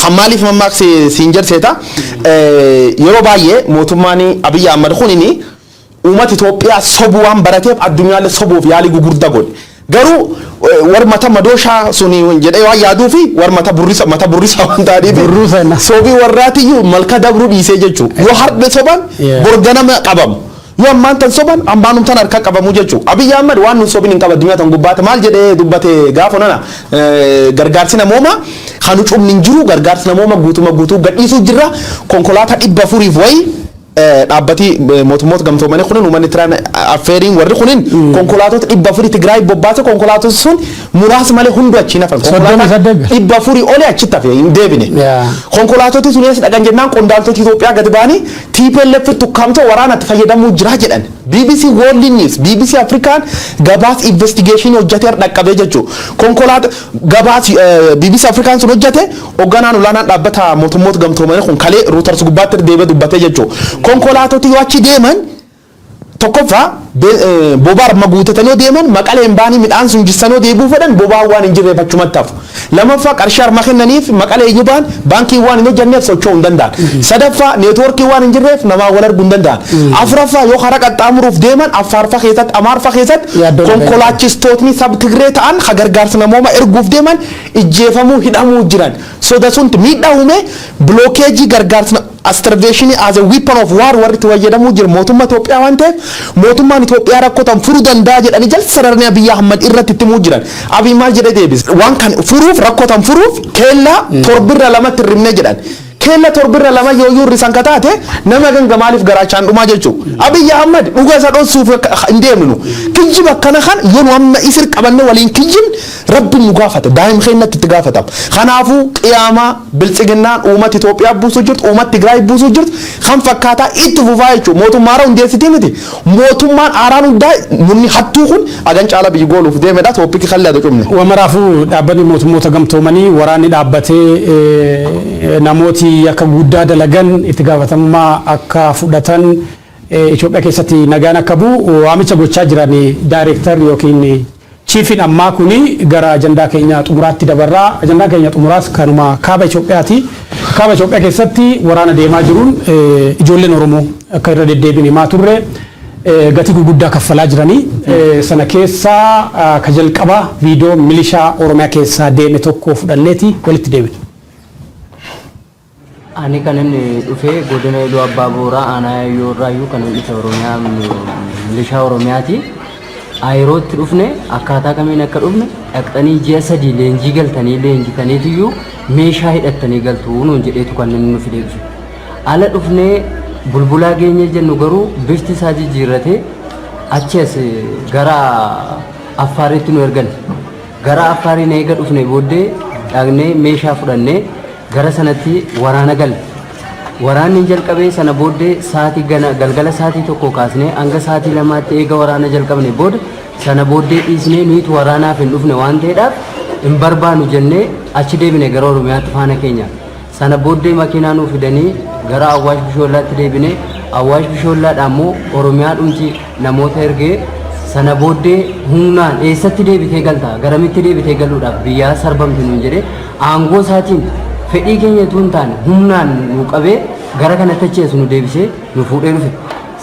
Kan maaliif mammaakse siin jedhseeta, yeroo baay'ee mootummaan Abiyyi Ahmad kunini uummata Itoophiyaa sobuu waan barateef addunyaallee sobuuf yaalii gugurdaa godhe. Garuu warri mata madooshaa suni jedhee waan yaaduu fi warri mata burrisa waan ta'aniif Burrusa jenna. sobii warraatiyyuu malka dabruu dhiisee jechuudha. Yoo har'a soban borganama qabamu. Yoo ammaan tan soban ammaanum tan harka qabamu jechuudha. Abiyyi Ahmad waan nun sobin hin qaba addunyaa tan gubbaate. Maal jedhee dubbate gaafa nana gargaarsi namooma kanu cumni hin jiru, gargaarsi namooma guutuma guutuu gadhiisuu jirra, konkolaataa 400f wayi dhaabbati mootummoota gamtoomanii kunin humanitarian affairs warri kunin konkolaatota 400 Tigraay bobbaase. Konkolaatota sun muraasa malee hundi achiin hafan. 38. 400 oli achitti hafe, hin deebine. Konkolaatoti sun eessa dhaqan jennaan, qondaaltoti Itoophiyaa gadi ba'anii TPLF tukkaamtoo waraanatti fayyadamuu jira jedhan. BBC World News, BBC Afrikaan gabaas investigation hojjetee dhaqqabee jechuudha. Konkolaata gabaas BBC Afrikaan sun hojjete, hoogganaan olaanaan dhaabbata mootummoota gamtoomanii kun kalee Reuters gubbaatti deebi'ee dubbatee jechuudha. Konkolaatoti yoo achi deeman, tokkoffaa bobaa arma guutatanii yoo deeman, Maqaleen baanii midhaan sun jissanii yoo deebi'uu fedhan, bobaan waan hin jirreef achumatti hafu. Lammaffaa, qarshii harma kennaniif Maqalee iyyuu ba'an baankii waan hin hojjenneef socho'uu hin danda'an. Sadaffaa, neetwoorkii waan hin jirreef namaa wal arguu hin danda'an. Afuraffaa, yoo karaa qaxxaamuruuf deeman Affaarfa keessatti, Amaarfa keessatti Yaaddoo nagaa. konkolaachistootni sab Tigree ta'an ha gargaarsa namooma erguuf deeman ijjeefamuu, hidhamuu jiran. Soda sunti miidhaa uume. Blockage gargaarsa, starvation as a weapon of war warri itti fayyadamuu jiru mootummaa Itoophiyaa waan ta'eef, mootummaan Itoophiyaa rakkoo tan furuu danda'a jedhanii jala sararni Abiyyi Ahmad irratti itti himuu jiran. Abiy maal jedhee deebise? Waan kan furuuf, rakkoo tan furuuf keellaa torbirra lamatti hirribne jedhan. Keella torbirra lama yoo hirrisan ka taate, nama ganga maaliif garaachaan dhumaa jechuudha. Abiyyi Ahmad dhuga isa dhoksuuf hin deemnu. Kijjiba akkana kan yoo nu amma isir qabanne waliin kijjibne, Rabbi nu gaafata, daa'im keenyatti itti gaafatama. Kanaafuu qiyaamaa biltsiginnaan uummata Itoophiyaa buusuu jirtu, uummata Tigraay buusuu jirtu kan fakkaataa itti fufaa jechuudha. Mootummaa haaraa hundeessitii miti. Mootummaan haaraan hundaa namni hattuu kun hagan caala biyyi gooluuf deemedha. Topic kallee adu cumne. Wamaraafuu dhaabbanni mootummoota gamtoomanii waraanni dhaabbatee namooti akka guddaa dalagan itti gaafatamummaa akka fudhatan, Itoophiyaa keessatti nagaan akka bu'u waamicha gochaa jiran daayireektar yookiin chiefiin ammaa kuni. Gara ajandaa keenya xumuraatti dabarraa. Ajandaan keenya xumuraas kanuma kaaba Itoophiyaati. Kaaba Itoophiyaa keessatti waraana deemaa jiruun ijoolleen Oromoo akka irra deddeebiin himaa turre gatii gurguddaa kaffalaa jiranii. Sana keessaa ka jalqabaa viidiyoo milishaa Oromiyaa keessaa deeme tokko fudhanneeti walitti deebine. Ani kan inni dhufe godina Iluu Abbaa Booraa, aanaa Yaayyoo irraayyuu kan inni dhufe Oromiyaa, milishaa Oromiyaati. Ayirootti dhufne. Akkaataa kamiin akka dhufne, dhaqxanii ji'a 3 leenjii galtanii leenjitaniitiyyuu meeshaa hidhattanii galtu nuun jedheetu kan inni nu fidee dhufe. Ala dhufnee Bulbulaa geenyee jennu garuu bifti isaa jijjiirratee achi as gara Affaaritti nu ergan. Gara Affaariin eega dhufne booddee dhaqnee meeshaa fudhannee gara sanatti waraana galle. Waraanni jalqabee sana booddee sa'aatii gana galgala sa'aatii 1 kaasnee hanga sa'aatii 2tti eega waraana jalqabne booda, sana booddee dhiisnee, nuyitu waraanaaf hin dhufne waan ta'eedhaaf hin barbaanu jennee achi deebine gara Oromiyaatti faana keenya. Sana booddee makiinaa nuu fidanii gara Awwaash Bishoollaatti deebine. Awwaash Bishoollaadhaa immoo Oromiyaa dhumti namoota ergee, sana booddee humnaan eessatti deebitee galta, garamitti deebitee galuudhaaf biyyaa sarbamte nuun jedhee, aangoo isaatiin fedhii keenya utuu hin taane humnaan nu qabee gara kanatti achi as nu deebisee nu fuudhee dhufe.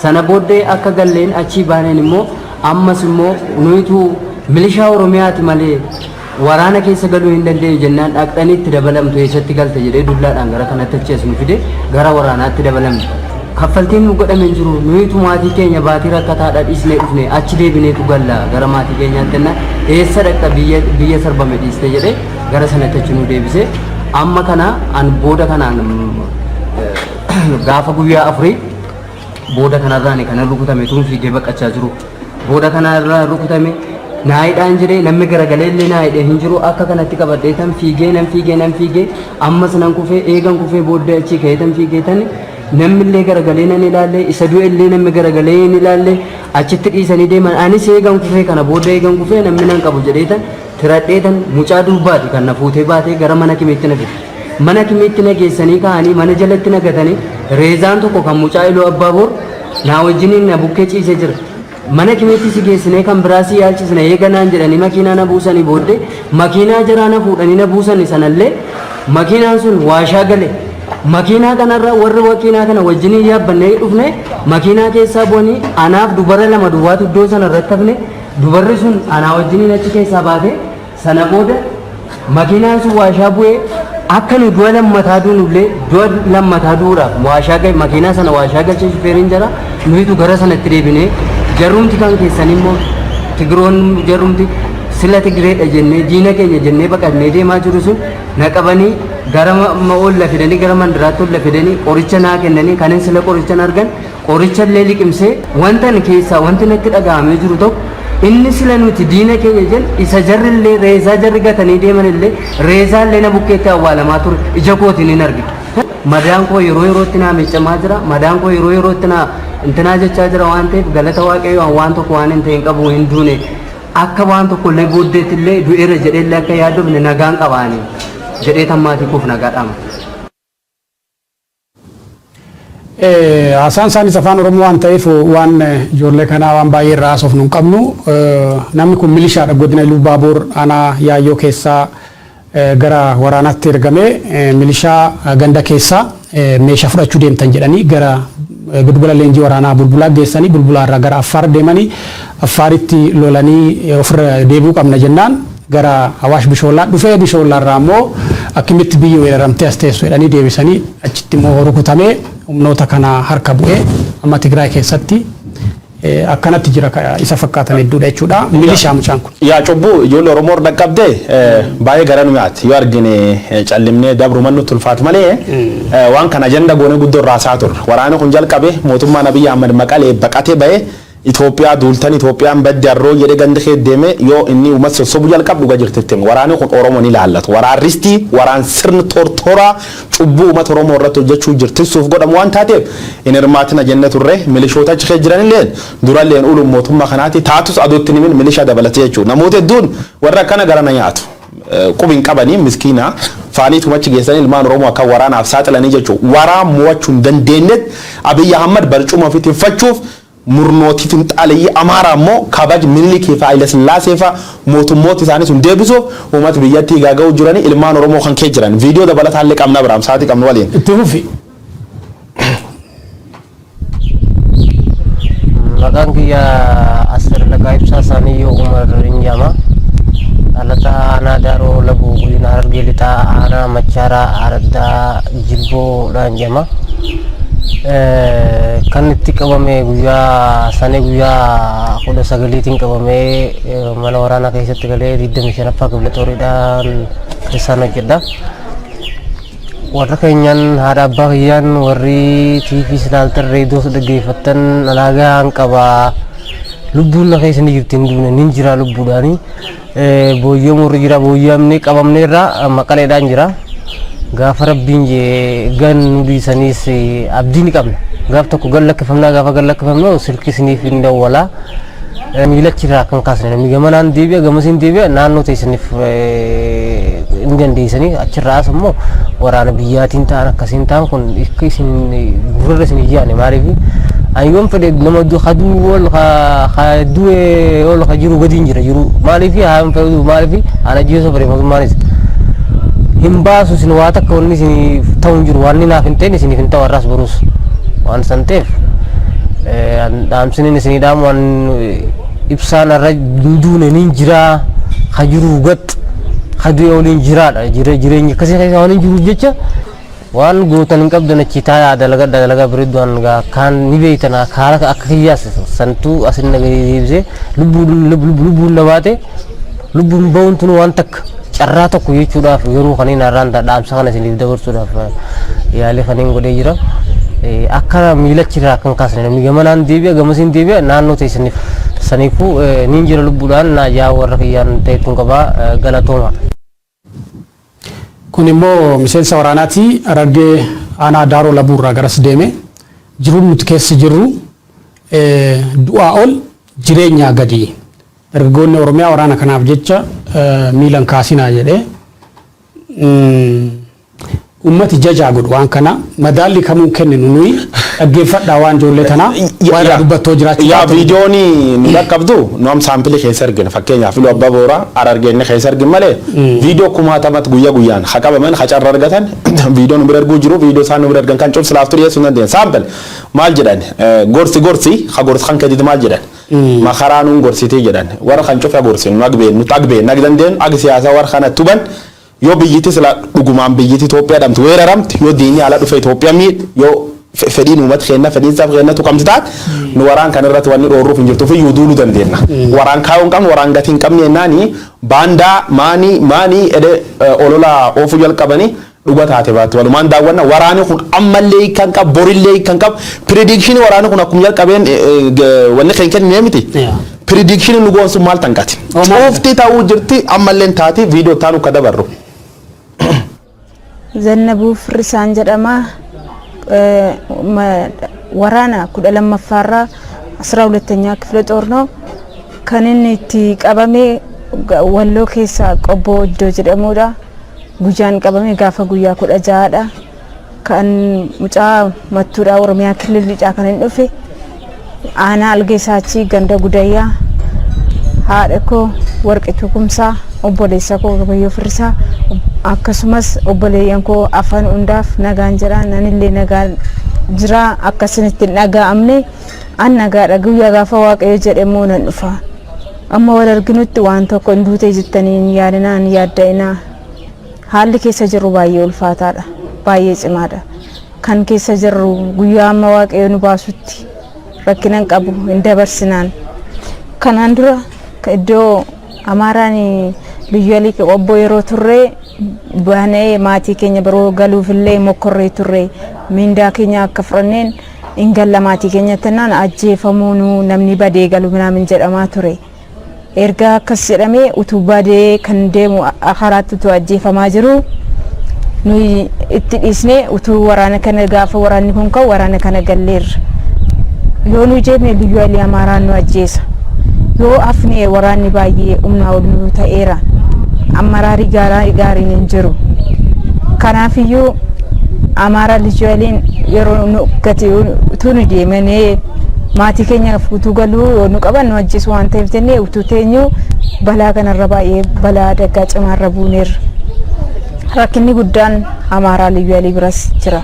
Sana booddee akka galleen achii baaneen immoo ammas immoo nuyitu milishaa Oromiyaati malee waraana keessa galuu hin dandeenyu jennaan, dhaqxanii itti dabalamtu, eessatti galte jedhee dullaadhaan gara kanatti achi as nu fide, gara waraanaatti dabalamne. Kaffaltiin nu godhame hin jiru. Nuyitu maatii keenya baatii rakkataadha dhiisnee dhufne, achi deebineetu galla gara maatii keenyaatti jennaan, eessa dhaqxa biyya biyya sarbame dhiiste jedhee gara sanatti achi nu deebise. Amma kana an booda kanaan gaafa guyyaa afurii booda kanarraan kan rukutame tuun fiigee baqachaa jiru. Booda kanarraa rukutame naayidhaan jedhee namni garagalee illee naayidhee hin jiru. Akka kanatti qabadhee tan fiigee nan fiigee nan fiigee, ammas nan kufee. Eegan kufee booddee achii ka'ee tan fiigee tan namni illee garagalee nan ilaalle, isa du'e illee namni garagalee hin ilaalle, achitti dhiisanii deeman. Anis eegan kufee kana booda, eegan kufee namni nan qabu jedhee tan tiradhee tan mucaa durbaati kan na fuutee baatee gara mana kimiitti na fide. Mana kimiitti na geessanii ka'anii mana jalatti na gatanii, reezaan tokko kan mucaa Iluu Abbaaboor naa wajjiniin na bukkee ciisee jira. Mana kimiitti si geessinee kan biraa si yaalchisna eega naan jedhanii makiinaa na buusanii booddee, makiinaa jaraa na fuudhanii na buusanii sanallee makiinaan sun waashaa gale. Makiinaa kanarra warri makiinaa kana wajjiniin yaabbannee dhufne makiinaa keessaa bu'anii, anaaf dubara lama duwwaatu iddoo sana irratti hafne. Dubarri sun anaa wajjiniin achi keessaa baate. Sana booda makiinaan sun waashaa bu'ee, akka nu du'a lammataa duunullee du'a lammataa du'uudhaaf waashaa gahe. Makiinaa sana waashaa galchee shufeeriin jara nuyitu gara sanatti deebinee, jarrumti kan keessan immoo Tigiroon, jarrumti sila Tigireedha jennee diina keenya jennee baqannee deemaa jiru sun na qabanii gara olla fidanii, gara mandiraatti olla fidanii qoricha naa kennanii. Kanin sila qoricha argan qoricha illee liqimsee, wanta keessaa wanti natti dhaga'amee jiru tokko, inni sila nuti diina keenya jennu isa jarri illee reesaa jarri gatanii deeman illee reesaa illee na bukkeetti awwaalamaa ture ija kootiin hin argine. Madaan koo yeroo yerootti naa miiccamaa jira. Madaan koo yeroo yerootti naa intinaa jechaa jira waan ta'eef, galata Waaqayyoo waan tokko waan hin ta'in qabu, hin duune. Akka waan tokko illee booddeetti illee du'eera jedhee illee akka yaadofne nagaan qabaani jedhee tan maatii koof nagaa dhaama. Haasaan isaanis Afaan Oromoo waan ta'eef, waan ijoollee kanaa waan baay'ee irraa haasofnu hin qabnu. Namni kun milishaadha, godina Iluu Baabuur aanaa Yaayyoo keessaa gara waraanaatti ergame. Milishaa ganda keessaa meeshaa fudhachuu deemtan jedhanii gara giddugala leenjii waraanaa Bulbulaa geessanii, Bulbulaa irraa gara Affaar deemanii, Affaaritti lolanii ofirra deebi'uu qabna jennaan gara Awaash Bishoollaa dhufee, Bishoollaa irraa immoo akkamitti biyyi weeraramtee as teessu jedhanii deebisanii, achitti immoo rukutamee humnoota kana harka bu'ee amma Tigraay keessatti akkanatti jira. Isa fakkaatan hedduudha jechuudha. Milishaa mucaan kun. Yaa cubbuu ijoollee Oromoo irra qabdee baay'ee gara nu nyaati. Yoo argine callimnee dabruman nutti ulfaatu malee, waan kana agenda goonee guddoo irraa haasaa turre. Waraanni kun jalqabe mootummaan Abiyyi Ahmad Maqalee baqatee bahee Itoophiyaa duultan, Itoophiyaan badde harroo jedhee gandi kee deeme, yoo inni uummata sossobu jalqabu dhuga jirtitti. Waraanni kun Oromoo ni laallatu. Waraan ristii, waraan sirni tortoraa cubbuu uummata Oromoo irratti hojjechuu jirtissuuf godhamu waan taateef hin hirmaatina jenne turre. Milishoota achi keessa jiranillee duralleen uluun mootummaa kanaati taatus aduutti himin milishaa dabalatee jechuudha. Namoota hedduun warra akkana garana nyaatu. Qubi hin qabanii miskiina faaniitu achi geessanii ilmaan Oromoo akka waraanaaf saaxilanii jechuudha. Waraan mo'achuu hin dandeenyetti Abiyyi Ahmad barcuma ofii tiffachuuf, murnootii finxaaleyyii Amaaraa immoo kabaj Minilikii fi Haayila Sillaasee fa'a mootummoota isaanii sun deebisuuf uummata biyyattii gaaga'uu jiranii ilmaan Oromoo kan kee jiran. Viidiyoo dabalataallee qabna, Abiraam, sa'aatii qabnu waliin. Itti fufi. Maqaan kiyya Asir Laqaa Ibsaa Saaniyyoo Umar Injama. Dhalataa aanaa Daaroo Labuu, godina Harargee Lixaa, aanaa Machaaraa, Araddaa Jilboodhaan jedhama. Kan itti qabame guyyaa sanee guyyaa 19tiin qabamee mana waraanaa keessatti galee 25ffaa kibla xooriidhaan keessaan hojjedha. Warra keenyaan, haadha abbaa kiyyaan, warri TV ilaaltan, reediyoos dhaggeeffattan, alaagaan qaba. Lubbuun na keessa ni jirti, hin duune, nin jira lubbuudhaani. Booyyoon warri jira, booyyamne qabamneerra Maqaleedhaan jira. Gaafa Rabbiin jee gan nu dhiisaniis abdii ni qabna. Gaaf tokko gan lakkifamnaa, gaafa gan lakkifamnu silkii isiniif hin dawwalaa. Miilachirraa kan kaasne namni gamanaan deebi'a, gamasiin deebi'a, naannoo teessaniif hin dandeessanii. Achirraa as immoo waraana biyyaatiin ta'an akkasiin ta'an kun akka isin gurrarra isin hin yaane. Maaliif ani yoon fedhe nama kaduu ol ka du'e ol ka jiru gadi hin jira jiru. Maaliif haa hin fedhu? Maaliif ana ajjeesuu fedhe? Mootummaanis hin baasu isin waa takka, wanni isin ta'u hin jiru. Waan naaf hin ta'in isiniif hin ta'u har'as borus. Waan san ta'eef dhaamsiniin isinii dhaamu, waan ibsaan irra hin duune, nin jiraa, ka jiru gat ka du'e waliin jiraadha. Jireenya akkasii keessa waan hin jiruuf jecha. Waan gootan hin qabdan, achi taa'aa dalagadha, dalagaa bareedduun gaa kaan ni beeytan. Haala akka kiyyaas santuu asin na deebisee lubbuun na baate. Lubbuun bahuun tun waan takka carraa tokko jechuudhaaf yeroo kaniin har'aan dhaamsa kana isiniif dabarsuudhaaf yaalii kaniin godhee jira. Akka miilachirraa kan kaasne namni gamanaan deebi'a, gamasiin deebi'a, naannoo teessaniif saniifuu niin jira lubbuudhaan naajaa warra kiyyaan ta'etuun qabaa, galatooma. Kun immoo miseensa waraanaati. Harargee aanaa Daaroo Labuurraa garas deeme. Jiruun nuti keessa jirru du'aa ol, jireenyaa gadi. Dargaggoonni Oromiyaa waraana kanaaf jecha miilan kaasinaa jedhee. Ummati jajaa godhu waan kana madaalli kamuu kenninu nuyi dhaggeeffadhaa waan ijoollee tanaa waan irraa dubbattoo jiraachuu Yaa, viidiyoon nu dhaqqabdu nu am sample keessa argina. Fakkeenyaaf Iluu Abbaa Booraa, Harargeenni keessa argin malee viidiyoo kumaatamatti guyyaa guyyaan ha qabaman, ha carra argatan, viidiyoo nu bira arguu jiru, viidiyoo isaan nu bira argan kan cufsi laaftu dhiyeessuu hin dandeenye. Sample maal jedhan? Gorsi gorsi ha gorsi kan keetiiti maal jedhan? Makaraa nuun gorsitii jedhan. Warra kan cufa gorsin nu agbeen nu agbeen ag dandeenyu ag siyaasa warra kana tuban. Yoo biyyiti sila dhugumaan biyyiti Itoophiyaa dhamtu weeraramti, yoo diinni ala dhufe Itoophiyaa miidhu, yoo fedhiin uummata keenya, fedhiin saba keenya tuqamti taate, nu waraan kan irratti wanni dhoorruuf hin jirtu fi iyyuu duuluu dandeenya. Waraan kaayoo hin qabnu, waraan gatii hin qabne jennaani baandaa maanii maanii edee olola oofuu jalqabanii dhuga taate baatti walumaan daawwanna. Waraanni kun ammallee kan qabu, borillee kan qabu prediction waraanni kun akkuma jalqabeen wanni kan kennine miti. Prediction nu goonsu maal tanqati? Cuufti ta'uu jirti, ammallee taati. Viidiyoo taanu ka dabarru. Zannabuu Firrisaan jedhama. Waraana 12ffaarraa 12ኛ ክፍለ ጦር ነው። Kan inni itti qabame Walloo keessa Qobboo iddoo jedhamudha. Guyyaan qabame gaafa guyyaa 16dha. Kan mucaa Mattuudha, Oromiyaa kililidha kan hin dhufe. Aanaa Algeesaachii, ganda Gudayyaa. Haadha koo Warqituu Kumsaa, obboleessa koo Gabayyoo Firrisaa, akkasumas obboleeyyan koo afaan hundaaf nagaan jira. Nanillee nagaan jira. Akkasinitti hin dhaga'amne, an nagaadha. Guyyaa gaafa Waaqayyo jedhe immoo nan dhufa. Amma wal arginutti waan tokko hin duute jettanii hin yaadinaa, hin yaadda'inaa. Haalli keessa jirru baay'ee ulfaataadha, baay'ee cimaadha. Kan keessa jirru guyyaa amma Waaqayyo nu baasutti rakkina hin qabu, hin dabarsinaan. Kanaan dura iddoo Amaaraan biyyoolii Qobboo yeroo turre baanee maatii keenya biroo galuufillee mokkorree turre. Miindaa keenya akka fudhanneen hin galla maatii keenya tannaan ajjeefamuu nu namni badee galu minaamin jedhamaa ture. Erga akkas jedhamee utuu badee kan deemu karaatti utuu ajjeefamaa jiru nuyi itti dhiisnee utuu waraana kana, gaafa waraanni kun ka'u, waraana kana galleerra. Yoo nu jeenne liyyuu alii Amaaraan nu ajjeesa. Yoo hafne waraanni baay'ee humnaa ol nu ta'eera. Amaraarii gaariin hin jiru. Kanaafiyyuu Amaara liyyuu aliin yeroo nu gati utuu nu deemanii maatii keenya utuu galuu yoo nu qaban nu ajjeesu waan ta'eef jennee utuu teenyu balaa kanarra, baay'ee balaa daggaa cimaarra buuneerra. Rakkinni guddaan Amaaraa liyyuu alii biras jira.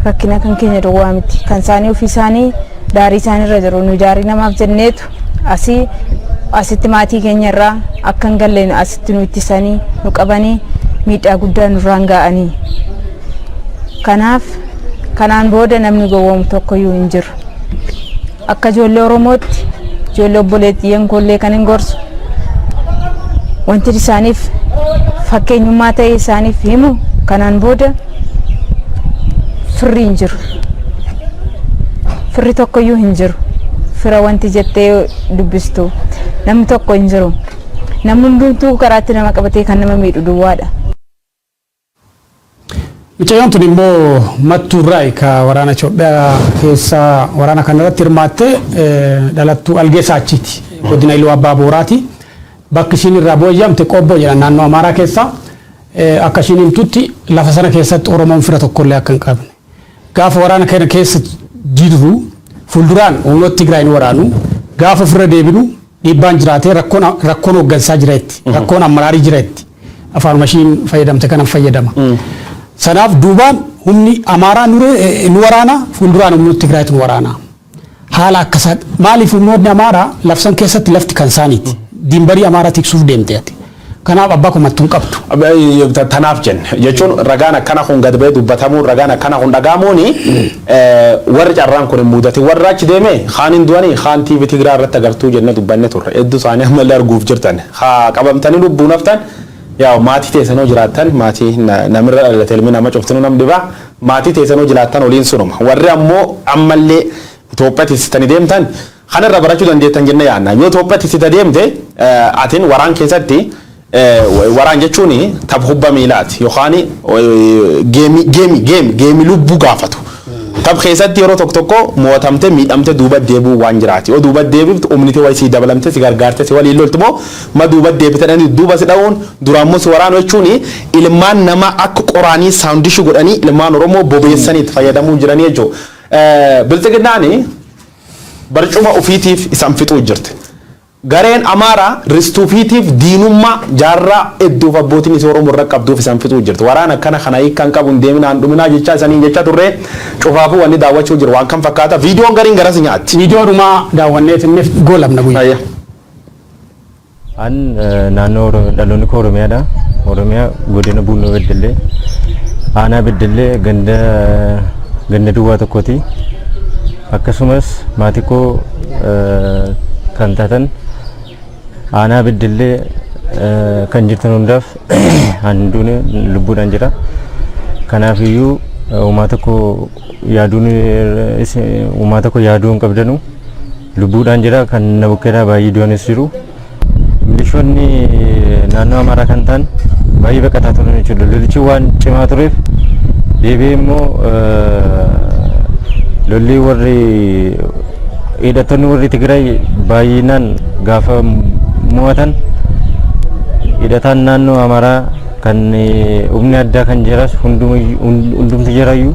Rakkina kan keenya duwwaa miti. Kan isaanii ofii isaanii daarii isaaniirra jiru. Nu daarii namaaf jenneetu asii asitti maatii keenya irraa akka hin galle asitti nu ittisanii, nu qabanii, miidhaa guddaa nurraan ga'anii. Kanaaf kanaan booda namni gowwoomu tokkoyyuu hin jiru. Akka ijoollee Oromootti, ijoollee obboleettiyyeen koollee kan hin gorsu, wanti isaaniif fakkeenyummaa ta'e isaaniif himu, kanaan booda firri hin jiru. Firri tokkoyyuu hin jiru. Fira wanti jettee dubbistu namni tokko hin jiru. Namni hundumtuu karaatti nama qabatee kan nama miidhu duwwaadha. Mucayyoon tun immoo Mattuurraa ka waraana Itoophiyaa keessa waraana kanarratti hirmaatte, dhalattuu Algeessaa achiiti. Godina Iluu Abbaa Booraati. Bakki ishiin irraa booyyamte Qobboo jedhan, naannoo Amaaraa keessa. Akka ishiin himtutti lafa sana keessatti Oromoon fira tokkollee akka hin qabne. Gaafa waraana kana keessa jirru fuulduraan humnoota Tigraay ni waraanu. Gaafa ofirra deebinu dhiibbaan jiraatee rakkoon hooggansaa jira itti. Rakkoon ammaraarii jira itti. Afaanuma ishiin fayyadamte kanan fayyadama. Sanaaf duubaan humni Amaaraa nu waraana, fuulduraan humnoota Tigraayitu nu waraana. Haala akkasaa maaliif humnoonni Amaaraa labsan keessatti lafti kan isaaniiti. Diinbarii Amaaraa tiksuuf deemte ati. Kanaaf abbaa komattuu hin qabdu. Tanaaf jenne jechuun ragaan akkana kun gad ba'ee dubbatamuun, ragaan akkana kun dhagaamuuni, warri carraan kun hin mudate, warri achi deeme kaan hin du'anii, kaan TV Tigiraa irratti agartuu jenne dubbanne turre. Hedduu isaanii ammallee arguuf jirtan. Haa qabamtanii lubbuun haftan, yaa maatii teessanoo jiraattan, maatii namirra dhalate, ilmi nama cuftinuu nam dhibaa, maatii teessanoo jiraattan oliin sunuma. Warri ammoo ammallee Itoophiyaa tiksitanii deemtan kanarra barachuu dandeettan jenne yaadna. Yoo Itoophiyaa tiksita deemte, atin waraan keessatti, waraan jechuun tapha kubbaa miilaati yookaan geemii geemii geemii geemii lubbuu gaafatu. Tapha keessatti yeroo tokko tokko mo'atamte, miidhamte duuba deebi'uu waan jiraati. Yoo duuba deebiftu humniti wayii si dabalamte, si gargaarte, si waliin loltu moo ma duuba deebite dhanii duuba si dha'uun duraan immoo si waraanu jechuun ilmaan namaa akka qoraanii saawundishii godhanii ilmaan Oromoo bobeessanii itti fayyadamuu jiranii jechuudha. Bilxiginnaani barcuma ofiitiif isaan fixuu jirti. Gareen Amaaraa ristuufiitiif diinummaa jaarraa hedduuf abbootiin isii Oromoo irra qabduuf isaan fixuu jirti. Waraan akkana kana hiikkaan qabu hin deeminaan dhuminaa jechaa isanii jecha turre. Cufaafuu wanni daawwachuu jiru waan kan fakkaata. Viidiyoon gariin garas nyaatti. Viidiyoo dhumaa daawwanneet inni goolabna guyyaa. An naannoo dhaloonni koo Oromiyaadha. Oromiyaa godina Buunnoo Beddellee, aanaa Beddellee, ganda duwwaa tokkooti. Akkasumas maatii koo kan taatan aanaa Beddellee kan jirtan hundaaf, an duune, lubbuudhaan jira. Kanaafiyyuu uumaa tokko yaaduun, uumaa tokko yaaduu hin qabdanu. Lubbuudhaan jira, kan na bukkeedhaa baay'ee du'anis jiru. Milishoonni naannoo Amaaraa kan ta'an baay'ee baqataa turan jechuudha. Lolichi waan cimaa tureef deebi'ee immoo lolli warri hidhattoonni warri Tigraay baay'inaan gaafa mo'atan, hidhataan naannoo Amaaraa kan humni addaa kan jiras hundumti jirayyuu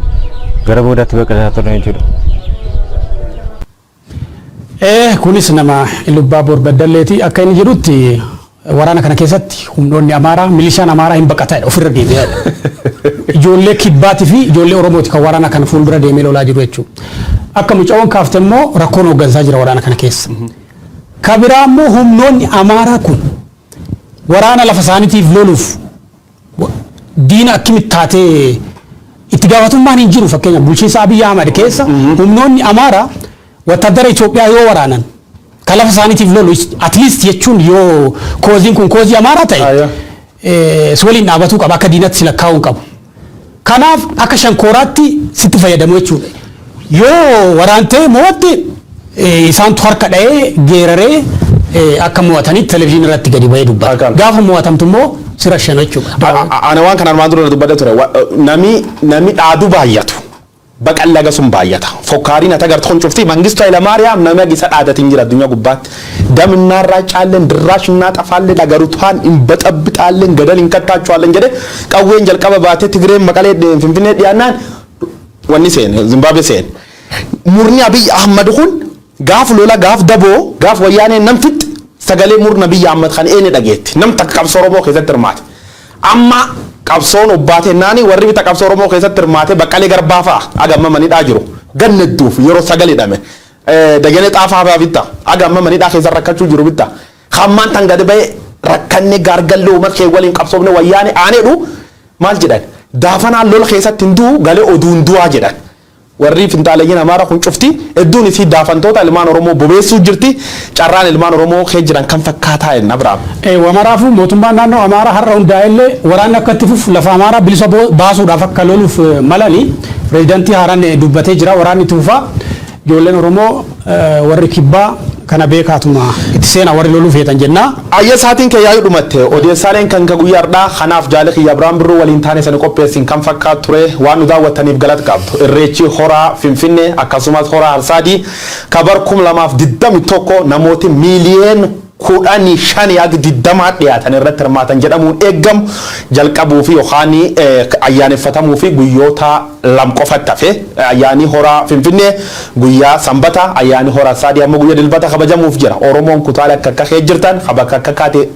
gara boodaatti baqataa turan jechuudha. Kunis nama Ilubbaabor Baddalleeti. Akka inni jedhutti waraana kana keessatti humnoonni Amaaraa, milishaan Amaaraa hin baqataadha, ofirra deebi'aadha. Ijoollee kibbaatii fi ijoollee Oromooti kan waraana kana fuuldura deemee lolaa jiru jechuudha. Akka mucaawwan kaafte immoo rakkoon hooggansaa jira waraana kana keessa. Ka biraa immoo humnoonni Amaaraa kun waraana lafa isaaniitiif loluuf diina akkamitti taatee itti gaafatummaan hin jiru? Fakkeenya bulchiinsa Abiyyi Ahmad keessa humnoonni Amaaraa wattaadara Itoophiyaa yoo waraanan, kan lafa isaaniitiif lolu, at least jechuun yoo koziin kun kozii Amaaraa ta'e si waliin dhaabatuu qaba, akka diinatti si lakkaa'uu hin qabu. Kanaaf akka shankooraatti sitti fayyadamu jechuudha. Yoo waraantee mo'atte, isaantu harka dha'ee geeraree akka mo'atanitti televizyiinii irratti gadi ba'ee dubbata. Gaafa mo'atamtu immoo si rashanu jechuudha. Ana waan kana armaan dura dubbadha ture. Nami dhaadu baay'atu. Baqallaga sun baay'ata. Fokkaariin ati agartu kun cufti Mangistu Hayilamaariyaam nama isa dhaadatiin jira addunyaa gubbaatti. Damnaarraa caalleen dirraash እናጠፋለን አገሪቷን እንበጠብጣለን ገደል እንከታቸዋለን jedhe. Qawween jalqaba baatee Tigreen Maqalee Finfinnee dhiyaannaan wanni seene Zimbabwe seene. Murni Abiy Ahmad kun gaaf lola, gaaf daboo, gaaf wayyaanee nam fixxe, sagalee murna Abiy Ahmad kan eenyu dhageetti? Nam takka qabsoo Oromoo keessatti hirmaate. Amma qabsoon obbaate naani warri bita qabsoo Oromoo keessatti hirmaate Baqqalee Garbaa fa'a agamma manidhaa jiru. Gannadduuf yeroo sagalee dhame. Dajanee Xaafaa fa'a bitta agamma manidhaa keessa rakkachuu jiru bitta. Hammaan tan gadi ba'e rakkanne gaargallee uummata kee waliin qabsoofne wayyaane aaneedhu maal jedhan? Daafanaan lola keessatti hin du'u, galee oduun du'aa jedhan. Warri finxaalayyiin Amaara kun cufti hedduun isii daafantoota ilmaan Oromoo bobeessuu jirti. Carraan ilmaan Oromoo kee jiran kan fakkaataa hin Abrahaam. Wamaraafuu mootummaan naannoo Amaaraa har'a hundaa'ellee waraanni akka itti fufu, lafa Amaaraa bilisa baasuudhaaf akka loluuf malanii pireezidaantii haaraan dubbatee jira. Waraanni itti fufaa. Ijoolleen Oromoo warri kibbaa kana beekaatuma itti seenaa warri loluu feetan jennaa. Ayya, saatiin kee yaa'uu dhumatte. Odeessaaleen kan ka guyyaa har'aa kanaaf jaale kiyya Abiraan Birruu waliin taane sani qopheessin kan fakkaatu ture. Waan nu daawwattaniif galata qabdu. Irreechi horaa Finfinnee akkasumas horaa Harsaadii kabar 2021 namooti miiliyeen 15 haga 20 dhiyaatan irratti hirmaatan jedhamuun eeggamu jalqabuu fi yookaan ayyaaneffatamuu fi guyyoota 2 qofatti hafe. Ayyaanii horaa Finfinnee guyyaa Sanbata, ayyaanii horaa Harsaadii ammoo guyyaa Dilbata kabajamuuf jira. Oromoon kutaalee akka akka kee jirtan bakka akka kaate.